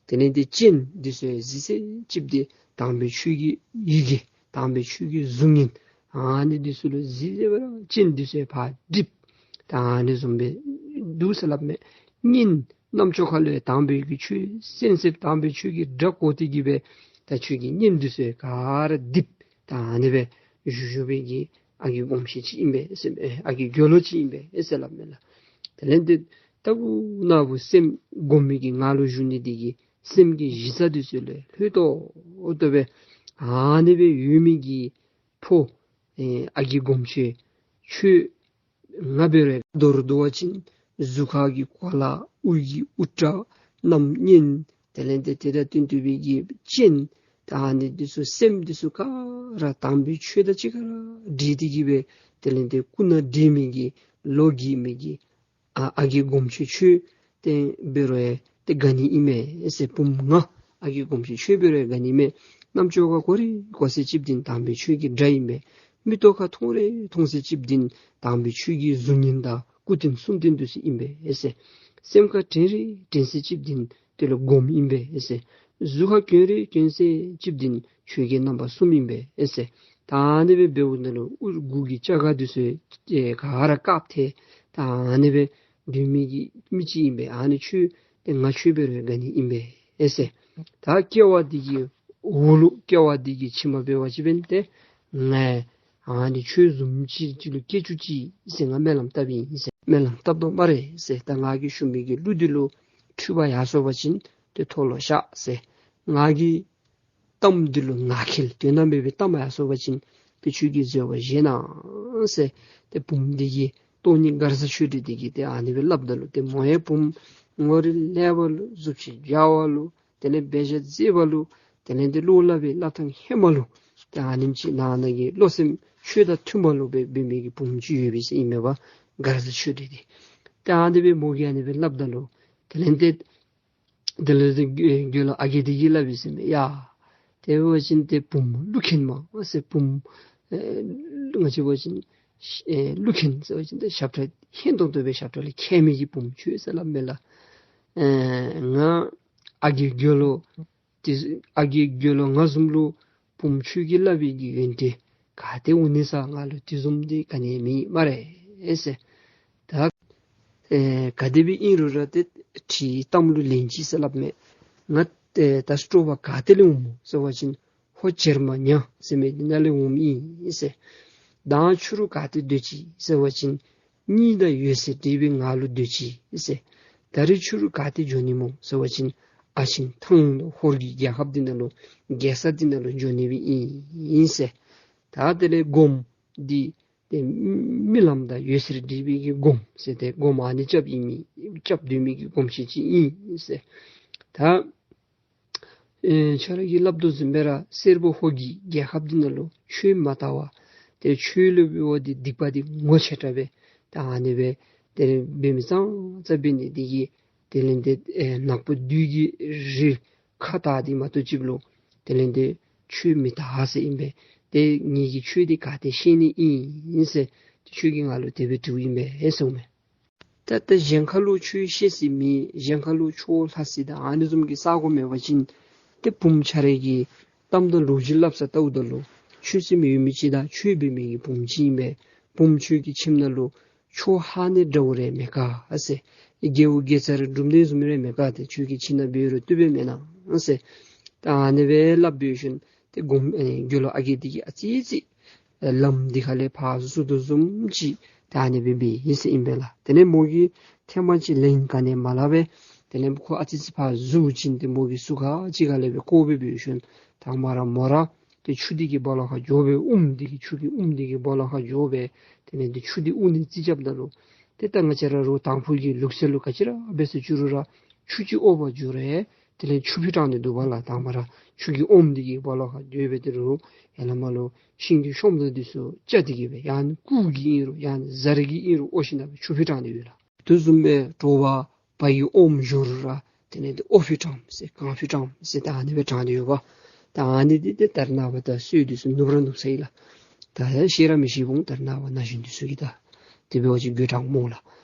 དེ་ལས་ཏེ་སྤྱན་འདི་ཚུ་གཟི་སེར་ཅིག་འདི་དམ་པའི་ཆོས་ཀྱི་ཡི་གེ་དམ་པའི་ཆོས་ཀྱི་གཟུགས་བརྙན་ཨ་ནི་འདི་ཚུ་ལུ་གཟི་སེར་སྦེ་ར་སྤྱན་འདི་ཚུ་ཕར་བསྒྲིབས། ད་ཨ་ནི་བཟུམ་སྦེ་འདུག་ཟེར་སླབ་མས། སྙན་རྣམ་ཅོག་ཁ་ལས་དམ་པའི་གི་ཆོས་གསན་སྦེ་དམ་པའི་ཆོས་ཀྱི་སྒྲ་གོ་སྟེ་གིས་སྦེ་ད་ཁྱོད་ཀྱི་སྙན་འདི་ཚུ་ག་ར་བསྒྲིབས། ད་ཨ་ནི་སྦེ་བཞུགས་བཞུགས་པའི་གི་ཨ་རྒས་སྒོམ་ཆེན་ཅིག་ཨིན་པས་ཟེར་མས། ཨ་རྒས་དགེ་སློང་ཅིག་ཨིན་པས་ཟེར་སླབ་མས་ལགས། དེ་ལས་ཏེ་ལྟ་བུ་ན་བུ་སེམས་སྒོམ་མི་གི་ངང་ལུ་བཞུགས་ནི་འདི་གིས་སེམས་ཀྱི་གཞི་རྩ་འདི་ཚུ་ལས་ལྷོད་ཏོག་ཏོ་སྦེ་ཨ་ནི་སྦེ་ཡོད་མི་གི་ཕོ་ཨེ་ཨ་རྒས་སྒོམ་ཆེན་ཁྱོད་ང་འབད་རུང་མདོར་བསྡུ་བ་ཅིན་གཟུགས་ཁ་གི་གོ་ལ་དབུ་གི་དབུ་སྐྲ་རྣམ་སྙན་དེ་ལས་ཏེ་དེ་དང་བསྟུན་ཏེ་སྦེ་གི་སྤྱན་ད་ཨ་ནི་འདི་ཚུ་སེམས་འདི་ཚུ་ག་ར་དམ་པའི་ཆོས་དང་གཅིག་ཁར་འདྲེས་ཏེ་གིས་སྦེ་དེ་ལས་ཏེ་སྐུ་ན་བགྲེས་མི་གི་ལོ་རྒས་མི་གི་ཨ་ཨ་རྒས་སྒོམ་ཆེན་ཁྱོད་ཏེ་འབད་རུང་ཡང་ཏེ་དགའ་ནི་ཨིན་མས་ཟེར། བུམོ་ང་ཨ་རྒས་སྒོམ་ཆེན་ཁྱོད་འབད་རུང་ཡང་དགའ་ནི་མས། རྣམ་ཅོག་ཁར་གོ་རེ་གོ་ས་ཅིག་འདི་དམ་པའི་ཆོས་ཀྱི་སྒྲ་ཨིན་པས། མིག་ཏོ་ཁར་མཐོང་རེ་མཐོང་ས་ཅིག་འདི་དམ་པའི་ཆོས་ཀྱི་གཟུགས་བརྙན་དང་སྐུ་རྟེན་གསུང་རྟེན་འདི་ཚུ་ཨིན་པས་ཟེར། སེམས་ཁར་དྲན་རེ་དྲན་ས་ཅིག་འདི་དེ་ལུ་སྒོམ་ཨིན་པས་ཟེར། གཟུགས་ཁར་གྱོན་རེ་གྱོན་ས་ཅིག་འདི་ཆོས་ཀྱི་རྣམ་པ་གསུམ་ཨིན་པས་ཟེར། ད་ཨ་ནི་སྦེ་འབདཝ་ད་ལུ་དབུ་མགུ་གི་སྐྱ་ཀ་འདི་ཚུ་ཨེ་ག་ར་བཀག་ཐལ། ད་ཨ་ནི་སྦེ་སྡོད་མི་གི་མི་ཅིག་ཨིན་པས། ཨ་ནི་ཁྱོད་ཏེ་ང་ཁྱོད་འབད་རུང་དགའ་ནི་ཨིན་པས་ཟེར། ད་སྐྱེ་བ་འདི་གི་ འོག་ལུ་སྐྱེ་བ་འདི་གིས་ཕྱི་མ་འབད་བ་ཅིན་འབདན་ཏེ་ང་ཨ་ནི་ཁྱོད་བཟུམ་ཅིག་ཅིག་ལུ་སྐྱེ་བཅུག་ཅིག་ཟེར་ང་སྨོན་ལམ་བཏབ་ཨིན་ཟེར། སྨོན་ལམ་བཏབ་དོ་སྨ་རེ་ཟེར། ད་ང་གིས་ཞུ་མི་གི་གླུ་འདི་ལུ་འཁྲུལ་པ་ཡར་སོང་པ་ཅིན་ཏེ་མཐོལ་ལོ་བཤགས་ཟེར། ང་གིས་གཏམ་འདི་ལུ་ངན་སྐུལ་དོན་དམ་སྦེ་སྦེ་གཏམ་ཡར་སོང་པ་ཅིན་ཏེ་ཁྱོད་ཀྱིས་བཟོད་པ་བཞེས་གནང་ཟེར། ཏེ་བུམོ་འདི་གིས་སྟོང་ཉིད་མགར་བཟའ་ཆོས་སྒྲོན་འདི་གིས་ཏེ་ཨ་ནི་སྦེ་སླབ་ད་ལུ་ཏེ་མོ་ཡང་བུམོ་ངོ་རིས་ལེགས་པ་ལུ་གཟུགས་བྱད་འཇའ་བ་ལུ་དེ་ལས་འབད་བཞག་མཛེས་པ་ལུ་དེ་ལས་ཏེ་བློ་སླབ་པའི་སླབ་ཐངས་ཧེ་མ་ལུ་ཏེ་ཨ་ནེམ་ཅིག་ནང་ན་གི་བློ་སེམས་ཆོས་དང་མཐུན་པ་ལུ་སྦེ་འབད་མི་གི་བུམོ་ཅིག་ཡོད་པས་ཟེར་ཨིན་མས་པ། མགར་བཟའ་ཆོས་སྒྲོན་འདི། ཏེ་ཨ་ནི་སྦེ་མོ་གིས་ཨ་ནི་སྦེ་སླབ་ད་ལུ་དེ་ལས་ཏེ་དེ་ལས་ཏེ་དགེ་སློང་ཨ་རྒས་འདི་གིས་སླབ་ཡི་ཟེར་མས། ཡ་དེ་འབད་བ་ཅིན་ཏེ་བུམོ་གླུ་མཁན་མས་ཟེར། བུམོ་ཨེ་ང་བཅས་འབད་བ་ཅིན་ཨེ་གླུ་མཁན་ཟེར་བ་ཅིན་ཏེ་ཞབས་ཁྲ་སྙན་ཏོང་ཏོ་སྦེ་ཞབས་ཁྲ་ལས་མཁས་མི་གི་བུམོ་ཁྱོད་ཟེར་སླབ་མས་ལགས། ཨེ་ང་ཨ་རྒས་དགེ་སློང་དེ་ཨ་རྒས་དགེ་སློང་ང་བཟུམ་ལུ་བུམོ་ཁྱོད་ཀྱིས་སླབ་པའི་གི་ཡོན་ཏན་ག་ཏེ་འོང་ནི་ཟེར། ང་ལུ་དེ་བཟུམ་འདི་ག་ནི་མེད་སྨ་རེ་ཟེར། ད་ཨེ་ག་དེ་སྦེ་ཨིན་རུང་ར་ཏེ་ཁྲིའི་གཏམ་ལུ་ལན་ཅིག་ཟེར་སླབ་མས། ང་ཏེ་ད་སྤྲོ་བ་ག་ཏེ་ལས་འོངམ་སྨོ་ཟེར་བ་ཅིན་ཧོར་བྱེར་མ་ཉ་ཟེར་མི་འདི་ནང་ལས་འོངམ་ཨིན་ཟེར། མདང་ཕྱི་རུ་ག་ཏེ་སྡོད་ཅི་ཟེར་བ་ཅིན་གཉིད་དང་འོད་གསལ་འདྲེས་པའི་ངང་ལུ་སྡོད་ཅི་ཟེར། ད་རིས་ཕྱི་རུ་ག་ཏེ་འགྱོ་ནི་སྨོ་ཟེར་བ་ཅིན་ཨ་ཆེན་ཐང་ལུ་ཧོར་གྱི་རྒྱལ་ཁབ་འདི་ནང་ལུ་རྒྱལ་ས་འདི་ནང་ལུ་འགྱོ་ནི་སྦེ་ཨིན་ཟེར། ད་དེ་ལས་སྒོམ་འདི་ཏེ་རྨི་ལམ་དང་འོད་གསལ་འདྲེས་པའི་གི་སྒོམ་ཟེར་ཏེ་སྒོམ་ཨ་ནི་རྐྱབ་ཨིན་མི་རྐྱབ་སྡོད་མི་གི་སྒོམ་ཆེན་ཅིག་ཨིན་ཟེར། ད་ཨེ་ཁྱོད་ར་གིས་སླབ་དོ་བཟུམ་སྦེ་ར་སེར་པོ་ཧོར་གྱི་རྒྱལ་ཁབ་འདི་ནང་ལུ་ཆོས་མ་དར་བར་ཏེ་ཆོས་ལུ་འབད་བ་འདི་སྡིག་པ་འདི་ངོ་ཆེ་དྲགས་སྦེ་ད་ཨ་ནི་སྦེ་ཏེ་འབད་མི་ཙང་ཙ་འབད་ནི་འདི་གིས་དེ་ལས་ཏེ་ཨེ་ནག་པོ་བདུད་ཀྱི་རིགས་ཁ་དར་འདི་མ་གཏོགས་ཅིག་ལུ་དེ་ལས་ཏེ་ཆོས་མི་དར་ཟེར་ཨིན་པས། ཏེ་ངེ་གི་ཆོས་འདི་ག་ཏེ་ཤེས་ནི་ཨིན་ཟེར་ཏེ་ཁྱོད་ཀྱིས་ང་ལུ་དེ་སྦེ་དྲིཝ་ཨིན་པས་ཟེར་གསུངས་མས། ད་ལྟ་གཞན་ཁ་ལུ་ཆོས་བཤད་ས་མེད། གཞན་ཁ་ལུ་ཆོས་ལྷབ་ས་དང་ཨ་ནི་བཟུམ་གྱི་ས་གོ་མེད་པ་ཅིན་ཏེ་བུམོ་ཁྱོད་ར་གི་གཏམ་དང་ལོ་རྒྱུས་སླབ་ས་ལྟཝ་ད་ལུ་ཆོས་སེམས་ཡོད་མི་ཅིག་དང་ཆོས་འབད་མི་གི་བུམོ་ཅིག་ཨིན་པས། བུམོ་ཁྱོད་ཀྱི་ཁྱིམ་ནང་ལུ་ཆོས་ཧ་ནི་འདྲཝ་རེ་མེད་ག་ཟེར། རྒྱལ་བུ་རྒྱལ་ཚ་རེ་སྒྲུབ་ནི་བཟུམ་རེ་མེད་ག། ཏེ་ཁྱོད་ཀྱི་ཁྱིམ་ནང་འབད་རུང་བཏུབ་པས་མེན་ན་ཟེར། ད་ཨ་ནི་སྦེ་སླབ་འབད་ཞིནམ་ཏེ་སྒོམ་ཨེ་དགེ་སློང་ཨ་རྒས་འདི་གིས་ཨ་ཙི་ཙི་ལམ་འདི་ཁ་ལས་ཕར་བཟུང་དོ་བཟུམ་ཅིག་ད་ཨ་ནི་སྦེ་འབད་ཡི་ཟེར་ཨིན་པས་ལགས། དེ་ལས་མོ་གིས་ཐེངས་མ་ཅིག་ལན་ག་ནི་མ་སླབ་པས། དེ་ལས་ཁོ་ཨ་ཙི་ཙི་ཕར་བཟུང་བ་ཅིན་ཏེ་མོ་གིས་ཟུར་ཁ་ཅིག་ཁ་ལས་སྦེ་བཀོག་སྦེ་འབད་ཞིནམ་དང་པ་ར་མོ་ར་ཏེ་ཆུ་འདི་གི་སྦོ་ལོགས་ཁར་འགྱོ་སྦེ་ཨུམ་འདི་གི་ཆུ་གི་ཨུམ་འདི་གི་སྦོ་ལོགས་ཁར་འགྱོ་སྦེ་དེ་ལས་ཏེ་ཆུ་འདི་དབུ་ནི་རྩིས་རྐྱབ་ད་ལུ་ཏེ་ད་ང་བཅས་ར་རུང་དང་ཕུ་གི་ལུགས་སྲོལ་ལུ་ག་ཅི་ར་འབད་ཟེར་བཅུག་རུང་ར་ཆུ་ཅིག་དབོ་བར་འགྱོ་རུང་དེ་ལས་ཆུ་ཕུད་དྲང་ནི་འདུག་པ་ལགས། དང་པ་ར་ཆུ་གི་ཨོམ་འདི་གི་སྦོ་ལོགས་ཁར་སྡོད་སྦེ་ཏེ་རུང་ཡར་ལས་མར་ལུ་ཤིང་གི་ཤོམ་དང་འདི་ཚུ་བཅག་སྟེ་གི་སྦེ་ཡང་ན་ཀུ་གིས་ཨིན་རུང་ཡང་ན་ཟ་རིས་ཀྱིས་ཨིན་རུང་དབོ་ཞིནམ་ལས་ཆུ་ཕུད་དྲང་ནི་ཡོད་ལགས། དེ་བཟུམ་སྦེ་དྲོ་པ་བ་ཡི་ཨོམ་བཞོ་རུང་ར་དེ་ལས་ཏེ་དབོ་ཕུད་དྲངམ་ཟེར་གངས་ཕུད་དྲངམ་ཟེར་ད་ཨ་ནི་སྦེ་དྲང་སྟེ་ཡོད་པ། ད་ཨ་ནི་འདི་ཏེ་ད་རེས་ནངས་པ་ད་སྲོལ་འདི་ཚུ་ནུབ་ར་ནུབ་སོ་ཡི་ལགས། ད་ཤེས་ར་མི་ཤེས་འོང་། ད་རེས་ནངས་པ་ན་གཞོན་འདི་ཚུ་གིས་ད་དེ་འབད་བ་ཅིན་དགོད་དྲགས་སྨོ་ལགས།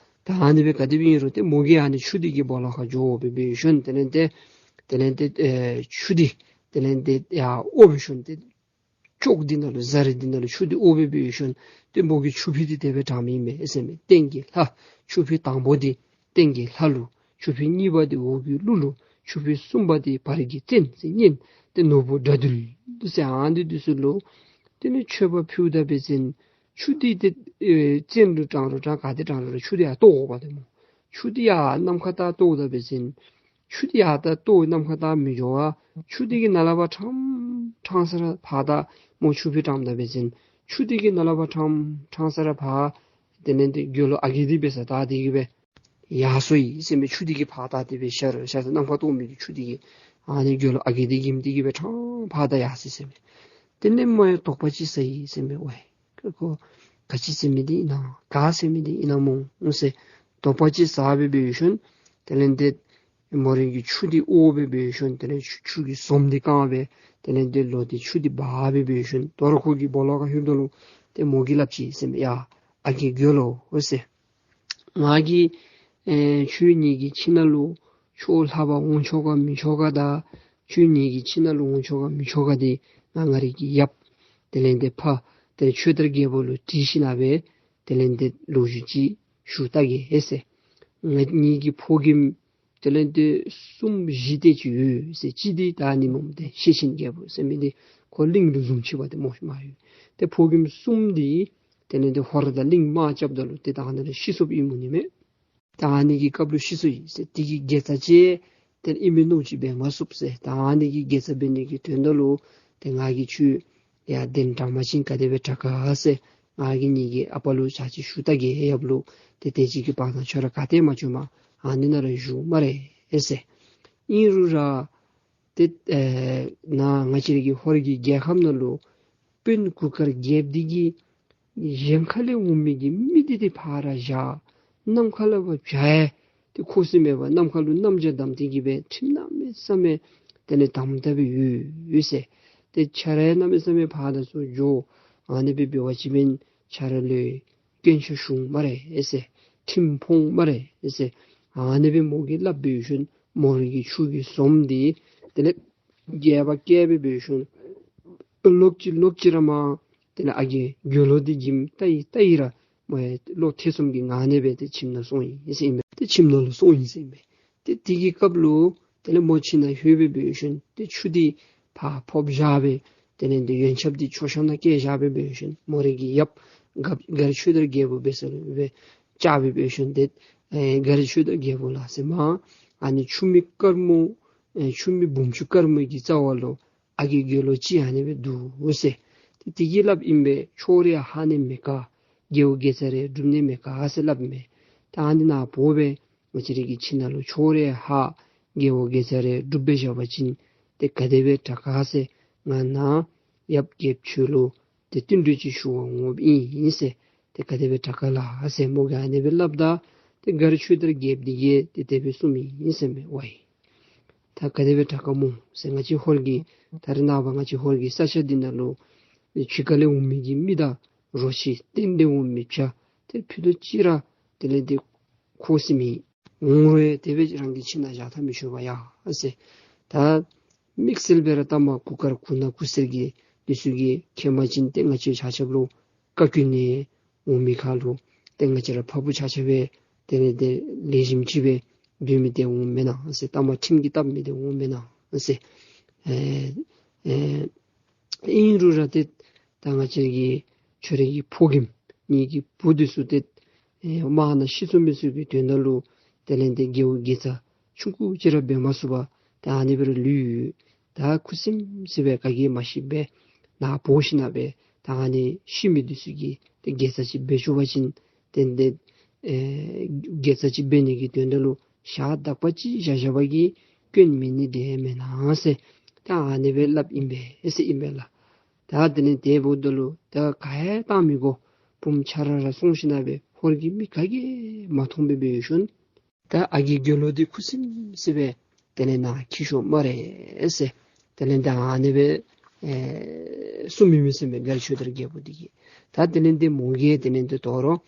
ད་ཨ་ནི་སྦེ་ག་དེ་སྦེ་ཨིན་རུང་ཏེ་མོ་གིས་ཨ་ནི་ཆུ་འདི་གི་སྦོ་ལོགས་ཁར་འགྱོ་སྦེ་འབད་ཞིནམ་དེ་ལས་ཏེ་དེ་ལས་ཏེ་ཨེ་ཆུ་འདི་དེ་ལས་ཏེ་ཡར་དབོ་སྦེ་ཞིནམ་ཏེ་ཅོག་འདི་ནང་ལུ་ཟ་རིས་འདི་ནང་ལུ་ཆུ་འདི་དབོ་སྦེ་འབད་ཞིནམ་ཏེ་མོ་གིས་ཆུ་ཕུད་འདི་དེ་སྦེ་དྲངམ་ཨིན་མས་ཟེར་མས། སྟེང་གི་ལྷ་ཆུ་ཕུད་དང་པོ་འདི་སྟེང་གི་ལྷ་ལུ། ཆུ་ཕུད་གཉིས་པ་འདི་འོག་གི་ཀླུ་ལུ། ཆུ་ཕུད་གསུམ་པ་འདི་བར་གྱི་བཙན་ཟེར་གཉན་ཏེ་ནོར་བུ་དགྲ་འདུལ་ཟེར་ཨ་ནི་འདི་ཚུ་ལུ། དེ་ལས་མཆོད་པ་ཕུལཝ་ད་འབད་བ་ཅིན་ཆུ་འདི་ཏེ་ཨེ་བཙན་ལུ་དྲང་རུང་དྲང་ག་ཏེ་དྲང་རུང་ར་ཆུ་འདི་ཡར་གཏོར་དགོ་པ་ཏེ་སྨོ། ཆུ་འདི་ཡར་ནམ་མཁའ་ལྟར་གཏོརཝ་ད་འབད་བ་ཅིན་ཆུ་འདི་ཡར་ལྟར་གཏོར་ནམ་མཁའ་ལྟར་མི་འགྱོ་བར་ཆུ་འདི་གི་ནང་ལས་ཕར་ཕྲང་ཕྲང་ས་ར་ཕར་ད་མོ་ཆུ་ཕུད་དྲངམ་ད་འབད་བ་ཅིན་ཆུ་འདི་གི་ནང་ལས་ཕར་ཕྲང་ཕྲང་ས་ར་ཕར་དེ་ལས་ཏེ་དགེ་སློང་ཨ་རྒས་འདི་འབད་ས་ད་འདི་གིས་སྦེ་ཡར་སོ་ཡི་ཟེར་མས། ཆུ་འདི་གིས་ཕར་ད་དེ་སྦེ་ཤར་ཤར་ནམ་མཁའ་གཏོར་མི་གི་ཆུ་འདི་གིས་ཨ་ནི་དགེ་སློང་ཨ་རྒས་འདི་གིས་འདི་གིས་སྦེ་ཕྲང་ཕར་ད་ཡར་སོ་ཡི་ཟེར་མས། དེ་ལས་མོ་ཡང་དོགས་པ་ཅིག་ཟ་ཡི་ཟེར་མས། ཝའི་ཁོ་ག་ཅི་ཟེར་མི་འདི་ཨིན་ན་ག་ཟེར་མི་འདི་ཨིན་ན་སྨོ་ཟེར་དོགས་པ་ཅིག་ཟ་སྦེ་འབད་ཞིནམ་དེ་ལས་ཏེ་མོ་རའི་གི་ཆུ་འདི་དབོ་སྦེ་འབད་ཞིནམ་དེ་ལས་ཆུ་ཆུ་གི་ཟོམ་འདི་བཀང་སྦེ་དེ་ལས་ཏེ་ལོག་སྟེ་ཆུ་འདི་འབག་སྦེ་འབད་ཞིནམ་དོ་རུང་ཁོ་གི་སྦོ་ལོགས་ཁར་ལྷོདཔ་ད་ལུ་ཏེ་མོ་གིས་སླབ་ཅི་ཟེར་མས། ཡ་ཨ་རྒས་དགེ་སློང་ཟེར། ང་གིས་ཨེ་ཁྱོད་ངེ་གི་ཁྱིམ་ནང་ལུ་ཆོས་ལྷབ་པར་འོང་ཆོག་ག་མི་ཆོག་ག་དང་ཁྱོད་ངེ་གི་ཁྱིམ་ནང་ལུ་འོང་ཆོག་ག་མི་ཆོག་ག་འདི་ང་ང་རའི་གི་ཡབ་དེ་ལས་ཏེ་ཕ་ཏེ་ཆོས་དར་རྒྱལ་པོ་ལུ་དྲི་ཞིནམ་ལས་དེ་ལས་ཏེ་ལོ་རྒྱུས་ཅིག་ཞུ་བལྟ་གེ་ཟེར། ང་ངེ་གི་ཕོ་རྒནམ་ དེ་ལས་ཏེ་སུམ་བཞི་དེ་ཅིག་ཡོད་ཟེར། གཅིག་འདི་ད་ཨ་ནི་སྨོ་ཏེ་ཤེད་ཆེན་རྒྱལ་པོ་ཟེར་མི་འདི་ཁོ་གླིང་ལུ་བཟུམ་ཅིག་འབད་དེ་སྨོ་མ་ཡོད། ཏེ་ཕོ་རྒནམ་གསུམ་འདི་དེ་ལས་ཏེ་ཧོར་དང་གླིང་དམག་རྐྱབ་ད་ལུ་ཏེ་ད་ཨ་ནི་ལས་ཤི་སོཔ་ཨིན་མནོཝ་མས། ད་ཨ་ནི་གི་སྐབས་ལུ་ཤི་སོ་ཡི་ཟེར། དེ་གི་དགེ་རྩ་ཅིག་ཏེ་ཨིན་མི་མནོ་ཅིག་འབད་མ་ཚུགས་ཟེར། ད་ཨ་ནི་གི་དགེ་རྩ་འབད་ནི་གི་དོན་དག་ལུ་ཏེ་ང་གིས་ཁྱོད་ཡར་གདན་དྲངས་པ་ཅིན་ག་དེ་སྦེ་དྲག་ག་ཟེར། ང་གིས་ངེ་གི་ཨ་པ་ལུ་ཕྱག་ཅིག་ཞུ་ད་གེ། ཡབ་ལུ་ཏེ་དེ་ཅིག་གི་བར་ན་ཁྱོད་ར་ག་ཏེ་མ་བྱོནམ་ཨ་ནི་ནང་ར་བཞུགས་སྨ་རེ་ཟེར། ཨིན་རུང་ར་ཏེ་ཨེ་ནཱ་ང་བཅས་ར་གི་ཧོར་གྱི་རྒྱལ་ཁམས་ནང་ལུ་དཔོན་གུར་དཀར་རྒྱལཔོ་འདི་གིས་གཞན་ཁ་ལས་འོང་མི་གི་མི་འདི་ཏེ་ཕར་བཞག། ནམ་མཁའ་ལས་ཕར་བྱ་ཡ་ཏེ་ཁུ་སིམ་མེད་པར་ནམ་མཁའ་ལུ་གནམ་རྒྱ་བསྡམས་ཏེ་གི་སྦེ་ཁྲིམས་གནམ་མེད་ས་མེད་དེ་ལས་དམ་དམ་སྦེ་ཡོད་ཡོད་ཟེར། ཏེ་ཁྱོད་ར་གནམ་མེད་ས་མེད་ཕར་དང་ཚུར་འགྱོ། ཨ་ནི་སྦེ་འབད་བ་ཅིན་ཁྱོད་ར་ལུ་སྐྱོན་ཆ་ཤོང་སྨ་རེ་ཟེར། ཁྲིམས་ཕོག་སྨ་རེ་ཟེར། ཨ་ནི་སྦེ་མོ་གིས་སླབ་འབད་ཞིནམ་མོ་རའི་གི་ཕྱུག་གི་ཟོམ་འདི་དེ་ལས་རྒྱས་པ་བཀལ་སྦེ་འབད་ཞིནམ་ལོག་ཅི་ལོག་ཅི་ར་མར་དེ་ལས་ཨ་རྒས་དགེ་སློང་འདི་གིས་བལྟ་ཡི་བལྟ་ཡི་ར་མོ་ཡང་བློ་ཐེ་ཚོམ་གྱི་ངང་ནས་སྦེ་ཏེ་ཁྱིམ་ནང་སོང་ཡི་ཟེར་ཨིན་པས། ཏེ་ཁྱིམ་ནང་ལུ་སོང་ཡི་ཟེར་ཨིན་པས། ཏེ་དེ་གི་སྐབས་ལུ་དེ་ལས་མོ་ཁྱིམ་ནང་ལྷོད་སྦེ་འབད་ཞིནམ་ཏེ་ཆུ་འདི་ཕར་ཕབ་བཞག་སྦེ་དེ་ལས་ཏེ་ཡོན་ཆབ་འདི་ཆོས་ཤོག་ནང་བཀལ་བཞག་སྦེ་འབད་ཞིནམ་མོ་རའི་གི་ཡབ་ག་གར་ཆོས་དར་རྒྱལ་པོ་འབད་ས་ལུ་སྦེ་བཅར་སྦེ་འབད་ཞིནམ་ཏེ་ཨེ་གར་ཆོས་དར་རྒྱལ་པོ་ལགས་ཟེར་མར་ཨ་ནི་ཆུ་མིག་དཀར་མོ་ཨེ་ཆུ་མིག་བུམ་ཆུ་དཀར་མོ་གི་རྩ་བ་ལུ་ཨ་རྒས་དགེ་སློང་ཅིག་ཨ་ནི་སྦེ་འདུག་ཟེར། ཏེ་དེ་གིས་སླབ་ཨིན་པས། ཁྱོད་ར་ཧ་ནི་མི་དགའ། དགེ་བ་དགེ་རྩ་རེ་སྒྲུབ་ནི་མི་དགའ་ཟེར་སླབ་མས། ད་ཨ་ནི་ནཱ་འབོ་སྦེ་ང་བཅས་རའི་གི་ཁྱིམ་ནང་ལུ་ཁྱོད་ར་ཧ་དགེ་བ་དགེ་རྩ་རེ་སྒྲུབ་སྦེ་བཞག་པ་ཅིན་ཏེ་ག་དེ་སྦེ་དྲག་ག་ཟེར། ང་ནཱ་ཡབ་རྒྱལཔོ་ཁྱོད་ལུ་ཏེ་བསྟུན་གྲོས་ཅིག་ཞུ་བར་འོངམ་ཨིན་ཟེར། ཏེ་ག་དེ་སྦེ་དྲག་ག་ལགས་ཟེར་མོ་གིས་ཨ་ནི་སྦེ་སླབ་ད་ཏེ་གར་ཆོས་དར་རྒྱལཔོ་འདི་གིས་ཏེ་དེ་སྦེ་གསུངམ་ཨིན་ཟེར་མས། ཝའི་ད་ག་དེ་སྦེ་དྲག་ག་སྨོ་ཟེར། ང་བཅས་ཧོར་གྱི་ད་རེས་ནངས་པ་ང་བཅས་ཧོར་གྱི་ས་ཆ་འདི་ནང་ལུ་ཕྱི་ཁ་ལས་འོང་མི་གི་མི་དང་རོ་ཁྱི་སྟེང་ལས་འོང་མི་བྱ་ཏེ་ཕུད་རྡོག་གཅིག་ར་དེ་ལས་ཏེ་ཁུ་སིམ་མེད་འོང་རུང་དེ་སྦེ་རང་གི་ཁྱིམ་ནང་བཞག་ད་མི་ཆོག་པས་ཡ་ཟེར། ད་དམིགས་བསལ་སྦེ་ར་ལྟ་མ་གུར་དཀར་གུར་ནག་གུར་སེར་གྱི་འདི་ཚུ་གིས་མཁྱེན་པ་ཅིན་ཏེ་ང་བཅས་ཆ་ཁྱབ་ལུ་བཀའ་བཀྱོན་ནི་འོང་མི་ཁར་ལུ་ཏེ་ང་བཅས་ར་ཕ་བུ་ཆ་ཁྱབ་སྦེ་དེ་ལས་ཏེ་ལེགས་ཤོམ་ཅིག་སྦེ་སྡོད་མི་འདི་འོང་མེན་ན་ཟེར། ལྟ་མ་ཁྲིམས་ཀྱིས་བཏབ་མི་འདི་འོང་མེན་ན་ཟེར། ཨེ་ཨེ་ཨིན་རུང་ར་ཏེ་ད་ང་བཅས་ཀྱི་ཁྱོད་རའི་གི་ཕོ་རྒནམ་ངེ་གི་བུ་འདི་ཚུ་ཏེ་ཨེ་དམག་ནང་ཤི་སོང་མི་ཚུ་གི་དོན་དག་ལུ་དེ་ལས་ཏེ་དགེ་བ་དགེ་རྩ་ཆུང་ཀུ་ཅིག་ར་འབད་མ་ཚུགས་པར་ད་ཨ་ནི་སྦེ་ར་ལུས་ཡོད། ད་ཁུ་སིམ་སི་སྦེ་ག་གིས་མ་ཤེས་པར་ནཱ་འབོ་ཞིནམ་སྦེ་ད་ཨ་ནི་ཤི་མི་འདི་ཚུ་གི་ཏེ་དགེ་རྩ་ཅིག་འབད་བཅུག་པ་ཅིན་ཏེ་ཏེ་ཨེ་དགེ་རྩ་ཅིག་འབད་ནི་གི་དོན་དག་ལུ་ཞག་དག་པ་ཅིག་བཞག་བཞག་པ་གིས་སྐྱོན་མེད་ནི་འདི་མེན་ན་ཟེར། ད་ཨ་ནི་སྦེ་སླབ་ཨིན་པས་ཟེར་ཨིན་པས་ལགས། ད་དེ་ལས་དེ་འབདཝ་ད་ལུ་ད་ག་ཡང་བཏང་མི་དགོ། བུམོ་ཁྱོད་ར་ར་སོང་ཞིནམ་སྦེ་ཧོར་གྱི་མི་ག་གིས་མ་མཐོང་པར་འབད་ཞིནམ་ད་ཨ་རྒས་དགེ་སློང་འདི་ཁུ་སིམ་སི་སྦེ་དེ་ལས་ནཱ་འཁྱིད་ཤོག་སྨ་རེ་ཟེར། དེ་ལས་ད་ཨ་ནི་སྦེ་ཨེ་གསུངམ་ཨིན་མས་ཟེར་མས་གར་ཆོས་དར་རྒྱལ་པོ་འདི་གིས། ད་དེ་ལས་ཏེ་མོ་གིས་དེ་ལས་ཏེ་དོ་རུང་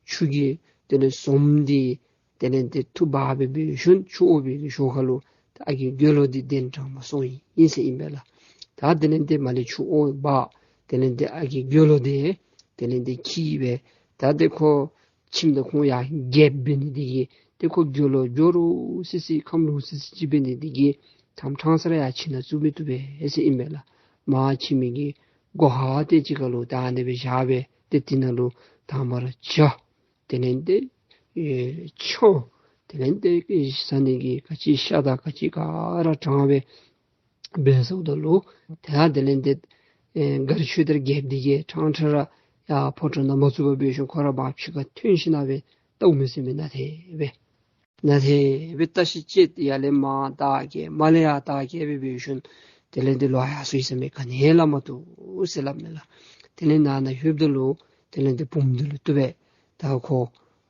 ཆུ་གི་དེ་ལས་ཟོམ་འདི་དེ་ལས་ཏེ་འཐུ་འབག་སྦེ་འབད་ཞིནམ་ཆུ་དབོར་བའི་གི་ཞོར་ཁ་ལུ་ད་ཨ་རྒས་དགེ་སློང་འདི་གདན་དྲངས་མ་སོང་ཡི་ཟེར་ཨིན་པས་ལགས། ད་དེ་ལས་ཏེ་མར་ལས་ཆུ་དབོར་འབག་དེ་ལས་ཏེ་ཨ་རྒས་དགེ་སློང་འདི་དེ་ལས་ཏེ་འཁྱིད་སྦེ་ད་ཏེ་ཁོ་ཁྱིམ་ད་ཁོང་ཡང་རྒྱལཔོ་འབད་ནི་འདི་གིས་ཏེ་ཁོ་དགེ་སློང་འགྱོ་རུང་སི་སི་ཁམས་ལོག་སི་སི་ཅིག་འབད་ནི་འདི་གིས་ཐམ་ཕྲང་ས་ར་ཡང་ཁྱིམ་ནང་བཙུགས་མི་བཏུབ་པས་ཟེར་ཨིན་པས་ལགས། མར་ཁྱིམ་གྱི་སྒོ་ཧ་ཏེ་ཅིག་ཁ་ལུ་ད་ཨ་ནི་སྦེ་བཞག་སྦེ་ཏེ་དེ་ནང་ལུ་དང་པ་ར་ཇ་དེ་ལས་ཏེ་ཨེ་མཆོད་དེ་ལས་ཏེ་ཟ་ནི་གི་ག་ཅི་ཤ་དང་ག་ཅི་ག་ར་དྲངས་སྦེ་འབད་སོངམ་ད་ལུ་ད་དེ་ལས་ཏེ་ཨེ་གར་ཆོས་དར་རྒྱལཔོ་འདི་གིས་ཕྲང་ཕྲང་ར་ཡར་ཕོ་བྲང་ནང་མ་བཙུགས་པར་འབད་ཞིནམ་ཁོ་ར་མར་ཕྱི་ཁར་ཐོན་ཞིནམ་སྦེ་ལྟཝ་མས་ཟེར་མས། ནཱ་ཏེ་སྦེ་ནཱ་ཏེ་སྦེ་བལྟ་ཤིག་ཅིག་ཡར་ལས་མར་བལྟ་གེ་མར་ལས་ཡར་བལྟ་གེ་སྦེ་འབད་ཞིནམ་དེ་ལས་ཏེ་ལོག་ཡར་སོ་ཡི་ཟེར་མས། ག་ནི་ཡང་སླབ་མ་བཏུབ་ཟེར་སླབ་མས་ལགས། དེ་ལས་ནཱ་ནཱ་ལྷོདཔ་ད་ལུ་དེ་ལས་ཏེ་བུམོ་འདི་ལུ་བཏུབ་པས། ད་ཁོ་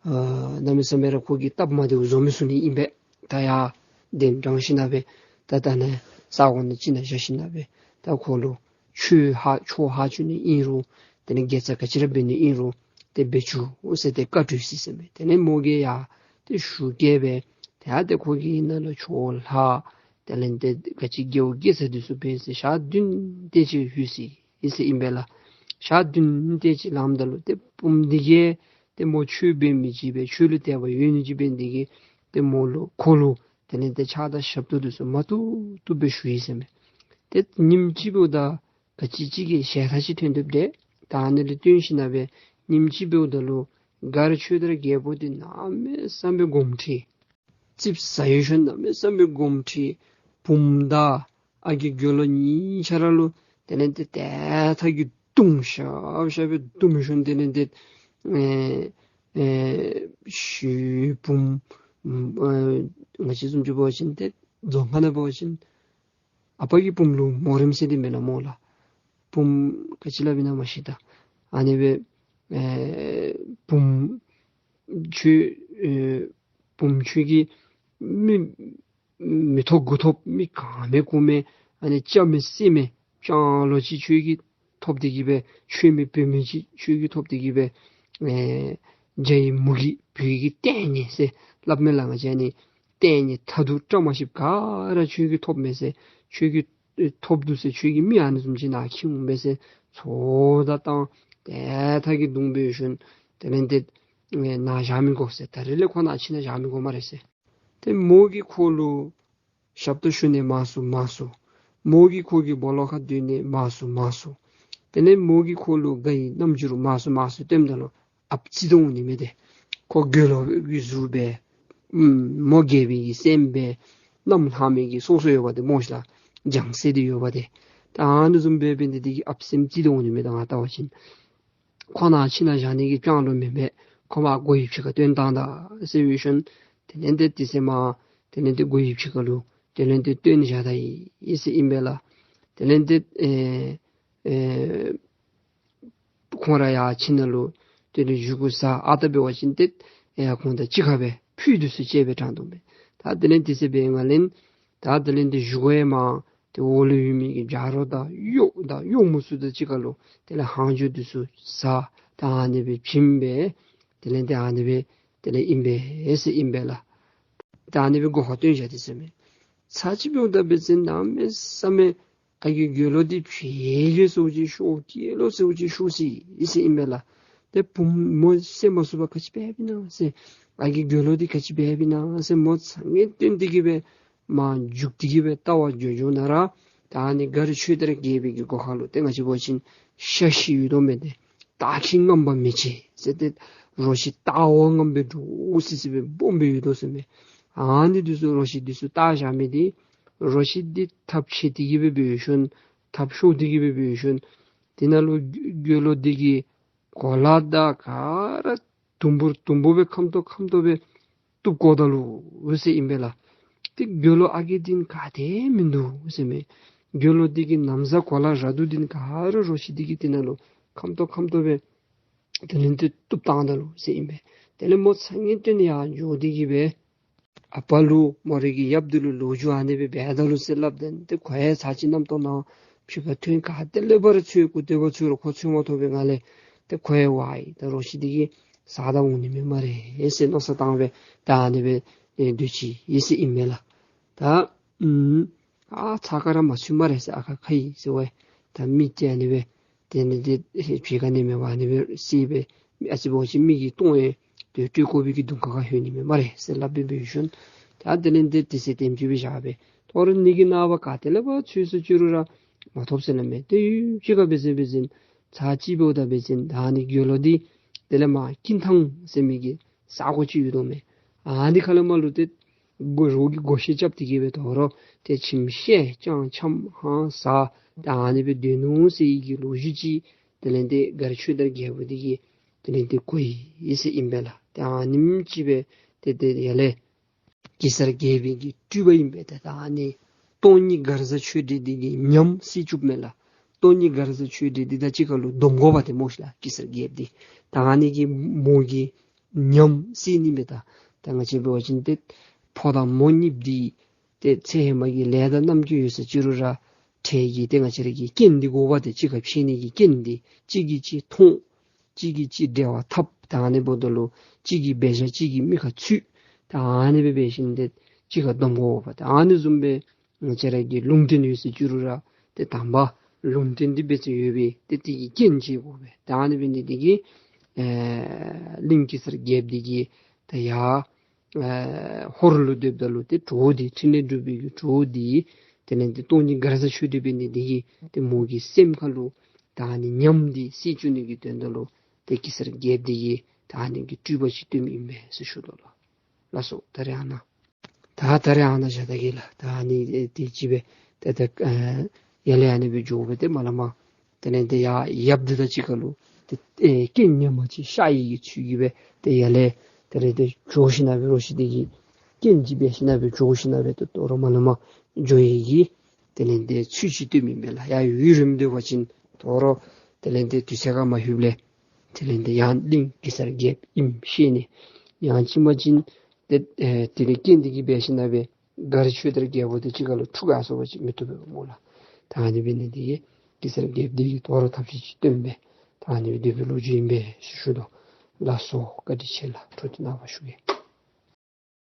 ཨ་གནམ་མེད་ས་མེད་ར་ཁོ་གི་སྟབས་མ་བདེཝ་བཟོ་མི་ཚུགས་ནི་ཨིན་པས། ད་ཡར་གདན་དྲངས་ཞིནམ་སྦེ་ད་ད་ནཱ་ས་གོ་ནང་ཅིག་ནང་བཞག་ཞིནམ་སྦེ་ད་ཁོ་ལུ་ཆོས་ཧ་ཆོས་ཧ་བཅུག་ནི་ཨིན་རུང་དེ་ལས་དགེ་རྩ་ག་ཅི་ར་འབད་ནི་ཨིན་རུང་ཏེ་འབད་བཅུག་ཟེར་ཏེ་བཀའ་གྲོས་ཅི་ཟེར་མས། དེ་ལས་མོ་གིས་ཡང་ཏེ་ཞུ་གེ་སྦེ་ཏེ་ཡར་ཏེ་ཁོ་གི་ནང་ལུ་ཆོས་ལྷག་དེ་ལས་ཏེ་ག་ཅི་དགེ་བ་དགེ་རྩ་འདི་ཚུ་འབད་ཟེར་ཞག་བདུན་དེ་ཅིག་ལྷོད་ཅི་ཟེར་ཨིན་པས་ལགས། ཞག་བདུན་དེ་ཅིག་ལངམ་ད་ལུ་ཏེ་བུམོ་འདི་གིས་ཏེ་མོ་ཆོས་འབད་མི་ཅིག་སྦེ་ཆོས་ལུ་དད་པ་ཡོད་ནི་ཅིག་འབད་ནི་འདི་གིས་ཏེ་མོ་ལུ་ཁོ་ལུ་ དེ་ལས་ཏེ་ཕྱག་དང་ཞབས་ཏོག་འདི་ཚུ་མ་བཏུབ་བཏུབ་སྦེ་ཞུ་ཡི་ཟེར་མས། ཏེ་ཉིནམ་གཅིག་འབདཝ་ད་ག་ཅི་ཅིག་གི་ཞལ་ཐག་ཅིག་ཐོན་དོ་སྦེ་ད་ཨ་ནི་ལས་བརྟེན་ཞིནམ་ལས་ཉིནམ་གཅིག་འབདཝ་ད་ལུ་མགར་ཆོས་དར་རྒྱལ་པོ་འདི་གནམ་མེད་ས་མེད་དགོངསམ་ཁྲེལ། ཙིགཔ་ཟ་ཡོད་ཤོང་གནམ་མེད་ས་མེད་དགོངསམ་ཁྲེལ། བུམོ་དང་ཨ་རྒས་རྒྱུ་ལོ་གཉིས་ཆ་ར་ལུ་དེ་ལས་ཏེ་ཏེ་ཐག་གིས་བརྡུང་ཤབ་ཤབ་སྦེ་བརྡུང་ཞིནམ་དེ་ལས་ཏེ་ཨེ་ཨེ་ཤུལ་བུམོ་ཨེ་ང་བཅས་བཟུམ་ཅིག་འབད་བ་ཅིན་ཏེ་རྫོང་ཁ་ནང་འབད་བ་ཅིན་ཨ་པ་གིས་བུམོ་ལུ་མོ་རེངམ་ཟེར་དེ་མེན་ན་སྨོ་ལགས། བུམོ་ག་ཅི་སླབ་ཨིན་ན་མ་ཤེས་ད། ཨ་ནི་སྦེ་ཨེ་བུམོ་ཁྱོད་ཨེ་བུམོ་ཁྱོད་ཀྱིས་མི་མི་ཐོབ་དགུ་ཐོབ་མི་གང་མེད་གུ་མེད་ཨ་ནི་སྐྱ་མེད་སེར་མེད་སྤྱང་ལོ་ཅིག་ཁྱོད་ཀྱིས་ཐོབ་སྟེ་གིས་སྦེ་ཆོས་མེད་བོད་མེད་ཅིག་ཁྱོད་ཀྱིས་ཐོབ་སྟེ་གིས་སྦེ་ཨེ་རྒྱ་ཡི་མུ་གེ་བོད་ཀྱི་ལྟས་ངན་ཟེར་སླབ་མས་ལགས། ང་བཅས་ཨ་ནི་ལྟས་ངན་ཐ་དུ་བཀྲ་མ་ཤིསཔ་ག་ར་ཁྱོད་ཀྱིས་ཐོབ་མས་ཟེར་ཁྱོད་ཀྱིས་ཐོབ་འདུག་ཟེར་ཁྱོད་ཀྱིས་མི་ཨ་ནི་བཟུམ་ཅིག་ནང་འཁྱིད་འོང་པས་ཟེར་ཚོགས་བརྡ་བཏང་ཏེ་ཐག་གིས་བརྡུང་འབད་ཞིནམ་དེ་ལས་ཏེ་ནཱ་བཞག་མི་དགོ་ཟེར། ད་རིས་ལས་ཁོ་ནཱ་ཁྱིམ་ནང་བཞག་མི་དགོ་སྨ་རེ་ཟེར། ཏེ་མོ་གིས་ཁོ་ལུ་ཞབས་ཏོག་ཞུ་ནི་མང་སུ་མང་སུ། མོ་གིས་ཁོ་གི་སྦོ་ལོགས་ཁར་སྡོད་ནི་མང་སུ་མང་སུ། དེ་ལས་མོ་གིས་ཁོ་ལུ་དགའ་བའི་རྣམ་འགྱུར་མང་སུ་མང་སུ་སྟོནམ་ད་ལུ་ཨཔ་ཙི་དོ་འོང་ནི་མས་ཏེ། ཁོ་དགེ་སློང་གི་གཟུགས་སྦེ་ཨུམ་མོ་རྒྱལ་པོའི་གི་སེམས་སྦེ་གནམ་ལྷ་མོའི་གི་སོ་སོ་ཡོདཔ་དེ་མོ་ཤིག་ལགས། ལྗང་སེར་དེ་ཡོདཔ་དེ། ད་ཨ་ནི་བཟུམ་སྦེ་འབད་ནི་དེ་གིས་ཨཔ་སེམས་ཙི་དོ་འོང་ནི་མས། ད་ང་བལྟ་བ་ཅིན་ཁོ་ནཱ་ཁྱིམ་ནང་བཞག་ནི་གི་སྤྱང་ལོ་མེན་པས། ཁོ་མར་སྒོ་ཡི་ཕྱི་ཁར་བཏོན་བཏང་ད་ཟེར་འབད་ཞིནམ་དེ་ལས་ཏེ་དེ་ཚེ་མར་དེ་ལས་ཏེ་སྒོ་ཡི་ཕྱི་ཁར་ལུ་དེ་ལས་ཏེ་བཏོན་བཞག་ད་ཡི་ཟེར་ཨིན་པས་ལགས། དེ་ལས་ཏེ་ཨེ་ཨེ་ཁོང་ར་ཡར་ཁྱིམ་ནང་ལུ་དེ་ལས་བཞེས་སྒོ་བཟའ། ཨ་རྟག་འབད་བ་ཅིན་ཏེ་ཨེ་ཁོང་དང་གཅིག་ཁར་སྦེ་ཕུད་འདི་ཚུ་བཅས་སྦེ་དྲང་དོ་མས། ད་དེ་ལས་དེ་ཚེ་འབད་ང་ལན་ད་དེ་ལས་ཏེ་བཞེས་སྒོ་ཡང་མར་ཏེ་འོག་ལུ་ཡོད་མི་གི་ཇ་རོ་དང་གཡོག་དང་གཡོགམོ་ཚུ་དང་གཅིག་ཁར་ལུ་དེ་ལས་ལྷང་ཇོ་འདི་ཚུ་བཟའ། ད་ཨ་ནི་སྦེ་བྱིནམ་སྦེ་དེ་ལས་ཏེ་ཨ་ནི་སྦེ་དེ་ལས་ཨིན་པས་ཟེར་ཨིན་པས་ལགས། ད་ཨ་ནི་སྦེ་སྒོ་ཁར་བཏོན་བཞག་སྟེ་ཟེར་མས། ཚར་གཅིག་འབདཝ་ད་འབད་བ་ཅིན་གནམ་མེད་ས་མེད་ཨ་རྒས་རྒྱུ་ལོ་འདི་ཕྱད་གེ་ཟེརཝ་ཅིག་ཤོར་སྐྱེ་ལོ་ཟེརཝ་ཅིག་ཤོར་སི་ཟེར་ཨིན་པས་ལགས། ཏེ་བུམོ་མོ་བསད་མ་ཚུགས་པར་ག་ཅི་འབད་བའི་ན་ཟེར། ཨ་རྒས་རྒྱུ་ལོ་འདི་ག་ཅི་འབད་བའི་ན་ཟེར་མོ་ཚ་ངེས་བརྟན་ཏེ་གིས་སྦེ་མར་རྒྱུག་སྟེ་གིས་སྦེ་ལྟ་བར་འགྱོ་འགྱོ་ནི་ར་ད་ཨ་ནི་མགར་ཆོས་དར་རྒྱལ་པོའི་གི་སྒོ་ཁར་ལུ་ཏེ་ང་བཅས་འབད་བ་ཅིན་ཤ་ཤེད་ཡོད་དོ་མས་ཏེ། སྟག་ཤི་རྔམ་པ་མི་བྱེད་ཟེར་ཏེ་རོ་ཁྱི་སྟག་འོག་རྔམ་སྦེ་འདྲོག་སི་སི་སྦེ་སྦོམ་སྦེ་ཡོད་དོ་ཟེར་མས། ཨ་ནི་འདི་ཚུ་རོ་ཁྱི་འདི་ཚུ་བཏགས་བཞག་མི་འདི་རོ་ཁྱི་འདི་ཐབས་ཆད་དེ་གིས་སྦེ་འབད་ཞིནམ་ཐབས་ཤོར་དེ་གིས་སྦེ་འབད་ཞིནམ་དེ་ནང་ལུ་རྒྱུ་ལོ་འདི་གི་གོ་ལ་དང་ག་ར་དུམ་བུར་དུམ་བུར་སྦེ་ཁམ་ཏོག་ཁམ་ཏོག་སྦེ་གཏུབ་བཀོ་ད་ལོ་ཟེར་ཨིན་པས་ལགས། ཏེ་རྒྱུ་ལོ་ཨ་རྒས་འདི་ག་ཏེ་མིན་འདུག་ཟེར་མས། རྒྱུ་ལོ་འདི་གི་ན་བཟའ་གོ་ལ་ར་དུ་འདི་ག་ར་རོ་ཁྱི་འདི་གིས་དེ་ནང་ལུ་ཁམ་ཏོག་ཁམ་ཏོག་སྦེ་དེ་ལས་ཏེ་གཏུབ་བཏང་ད་ལོ་ཟེར་ཨིན་པས། དེ་ལས་མོ་ཚ་ངེས་བརྟན་ཡར་འགྱོ་སྟེ་གིས་སྦེ་ཨ་པ་ལུ་མོ་རའི་གི་ཡབ་འདི་ལུ་ལོ་རྒྱུས་ཨ་ནི་སྦེ་འབད་ད་ལོ་ཟེར་སླབ་ད་ཏེ་ཁོ་ཡང་ཚར་གཅིག་རྣམ་རྟོག་ནང་ཕྱི་ཁར་ཐོན་ག་ཏེ་ལས་འབད་རུང་འཚོལ་དགོ། དེ་འབད་འཚོལ་རུང་ཁོ་འཚོལ་མ་ཐོབ་པའི་ངང་ལས་ཏེ་ཁོ་ཡང་ཝའི་ད་རོ་ཁྱི་འདི་གིས་བཟའ་ད་འོང་ནི་མས་སྨ་རེ་ཟེར་མནོ་བསམ་བཏང་སྦེ་ད་ཨ་ནི་སྦེ་ཨེ་སྡོད་ཅི་ཨིན་ཟེར་ཨིན་མས་ལགས། ད་ཨུམ་ཨ་ཚ་ཁ་ར་མ་ཚུད་སྨ་རེ་ཟེར། ཨ་ཁ་ཁ་ཡི་ཟེར་ཝའི་ད་མི་ཅིག་ཨ་ནི་སྦེ་དེ་ནི་དེ་ཕྱི་ཁ་ནི་མེད་པར་ཨ་ནི་སྦེ་སི་སྦེ་ཨ་ཙི་འབད་བ་ཅིན་མི་གིས་སྟོང་ཡང་དེ་སྤྲོད་དགོ་པའི་གི་གདོང་ཁ་ཁར་ལྷོད་ནི་མས་སྨ་རེ་ཟེར་སླབ་སྦེ་འབད་ཞིནམ་ད་དེ་ལས་ཏེ་དེ་ཚེ་དེམ་ཅིག་སྦེ་བཞག་སྦེ་དོ་རུང་ནི་གི་ནངས་པ་ག་ཏེ་ལས་འབད་འཚོལ་ས་འཚོལ་རུང་ར་མ་ཐོབ་ཟེར་སླབ་མས། ཏེ་ཡུན་ཅིག་ཁར་འབད་ཟེར་འབད་ཟེར་ཚར་གཅིག་འབདཝ་ད་འབད་ཟེར་ད་ཨ་ནི་རྒྱུ་ལོ་འདི་དེ་ལས་མར་ཀིན་ཐང་ཟེར་མི་གི་ས་གོ་ཅིག་ཡོད་དོ་མས། ཨ་ནི་ཁ་ལས་མར་ལུ་ཏེ་སྒོ་རོགས་ཀྱིས་སྒོ་ཕྱེ་རྐྱབ་སྟེ་གིས་སྦེ་དོ་རུང་ཏེ་ཁྱིམ་བཤལ་ཅང་འཆམ་ཧང་ཟ་ད་ཨ་ནི་སྦེ་སྡོད་ནུག་ཟེར་བའི་གི་ལོ་རྒྱུས་ཅིག་དེ་ལས་ཏེ་མགར་ཆོས་དར་རྒྱལ་པོ་འདི་གིས་དེ་ལས་ཏེ་གོ་ཡི་ཟེར་ཨིན་པས་ལགས། ཏེ་ཨ་ནེམ་ཅིག་སྦེ་ཏེ་ཏེ་ཡར་ལས་གེ་སར་རྒྱལ་པོའི་གི་སྤྲུལ་པ་ཨིན་པས། ཏེ་ད་ཨ་ནི་སྟོང་ཉིད་མགར་བཟའ་ཆོས་སྒྲོན་འདི་གིས་ཉམས་བསད་བཅུགཔ་མས་ལགས། སྟོང་ཉིད་མགར་བཟའ་ཆོས་སྒྲོན་འདི་དང་གཅིག་ཁར་ལུ་སྡོམ་དགོ་པ་ཏེ་སྨོ་ཤིག་ལགས། གེ་སར་རྒྱལཔོ་འདི་ད་ཨ་ནི་གིས་མོ་གི་ཉམས་བསད་ནི་མས། ད་ད་ང་བཅས་འབད་བ་ཅིན་ཏེ་ཕོ་དང་མོ་གཉིས་འདི་ཏེ་ཚེ་ཧེ་མ་གི་ལས་དང་རྣམ་འགྱུར་ཡོད་ས་ཅི་རུང་ར་འཕྲལ་གྱི་ཏེ་ང་བཅས་ར་གི་རྐྱེན་འདི་དགོ་པ་ཏེ་གཅིག་ཁར་ཕྱད་ནི་གི་རྐྱེན་འདི་གཅིག་གིས་གཅིག་མཐོང་གཅིག་གིས་གཅིག་འབྲེལ་བ་འཐབ། ད་ཨ་ནི་འབདཝ་ད་ལུ་གཅིག་གི་འབད་བཞག་གཅིག་གི་མིག་ཁར་ཚུད། ད་ཨ་ནི་སྦེ་འབད་ཞིནམ་ཏེ་གཅིག་ཁར་སྡོམ་དགོ་པ། ད་ཨ་ནི་བཟུམ་སྦེ་ང་བཅས་ར་གི་ལུང་བསྟན་ཡོད་ས་ཅི་རུང་ར་ཏེ་དང་པ་ལུང་བསྟན་འདི་འབད་ས་ཡོད་པས། ཏེ་དེ་གི་རྐྱེན་བྱེད་དགོ་པས། ད་ཨ་ནི་འབད་ནི་འདི་གིས་ཨེ་གླིང་གེ་སར་རྒྱལཔོ་འདི་གིས་ད་ཡར་ ཨ་ཧོར་ལུ་སྡོདཔ་ད་ལུ་ཏེ་གྲོགས་འདི་ཕྲིན་ལས་སྒྲུབ་པའི་གི་གྲོགས་འདི་དེ་ལས་ཏེ་སྟོང་ཉིད་མགར་བཟའ་ཆོས་སྒྲོན་འབད་ནི་འདི་གིས་ཏེ་མོ་གི་སེམས་ཁ་ལུ་ད་ཨ་ནི་ཉམས་འདི་སེལ་བཅུག་ནི་གི་དོན་དག་ལུ་ཏེ་གེ་སར་རྒྱལཔོ་འདི་གིས་ད་ཨ་ནི་གི་སྤྲུལ་པ་ཅིག་སྟོནམ་ཨིན་པས་ཟེར་ཞུ་དོ་ལགས། ལགས་སོ། ད་རེས་ཨ་ནཱ་ད་ད་རེས་ཨ་ནཱ་བཞག་ད་གེ་ལགས། ད་ཨ་ནི་ཏེ་ཅིག་སྦེ་ཏེ་ད་ཨ་ཡར་ལས་ཨ་ནི་སྦེ་འགྱོ་སྦེ་ཏེ་མར་ལས་མར་དེ་ལས་ཏེ་ཡར་ཡབ་འདི་དང་གཅིག་ཁར་ལུ་ཏེ་ཨེ་རྐྱེན་ངན་པ་ཅིག་ཤར་ཡི་གི་ཚུལ་གྱིས་སྦེ་ཏེ་ཡར་ལས་དེ་ལས་ཏེ་འགྱོ་ཞིན་ན་སྦེ་རོ་ཁྱི་འདི་གིས་རྐྱེན་ཅིག་འབད་ཞིན་ན་སྦེ་འགྱོ་ཞིན་ན་སྦེ་ཏེ་དོ་རུང་མར་ལས་མར་འགྱོ་ཡི་གི་དེ་ལས་ཏེ་ཚུལ་ཅིག་སྟོནམ་ཨིན་པས་ལགས། ཡར་ཡུན་རིངམོ་སྡོད་པ་ཅིན་དོ་རུང་དེ་ལས་ཏེ་དུས་ཚོད་ཁར་མ་ལྷོདཔ་ལས་དེ་ལས་ཏེ་ཡང་གླིང་གེ་སར་རྒྱལཔོ་ཨིནམ་ཤེས་ནི། ཡང་ཅིན་མ་ཅིན་ཏེ་ཨེ་དེ་ལས་རྐྱེན་འདི་གིས་འབད་ཞིན་ན་སྦེ་མགར་ཆོས་དར་རྒྱལ་པོ་དང་གཅིག་ཁར་ལུ་འཁྲུག་ག་སོང་པ་ཅིན་མི་བཏུབ་པས་སྨོ་ལགས། ད་ཨ་ནི་འབད་ནི་འདི་གིས་གེ་སར་རྒྱལཔོ་འདི་གིས་དོ་རུང་ཐབས་ཤེས་ཅིག་སྟོན་སྦེ་ད་ཨ་ནི་སྦེ་སྡོད་པའི་ལོ་རྒྱུས་ཨིན་པས་ཟེར་ཞུ་དོ། ལགས་སོ། བཀའ་དྲིན་ཆེ་ལགས། འཕྲོ་འདི་ནངས་པ་ཞུ་གེ།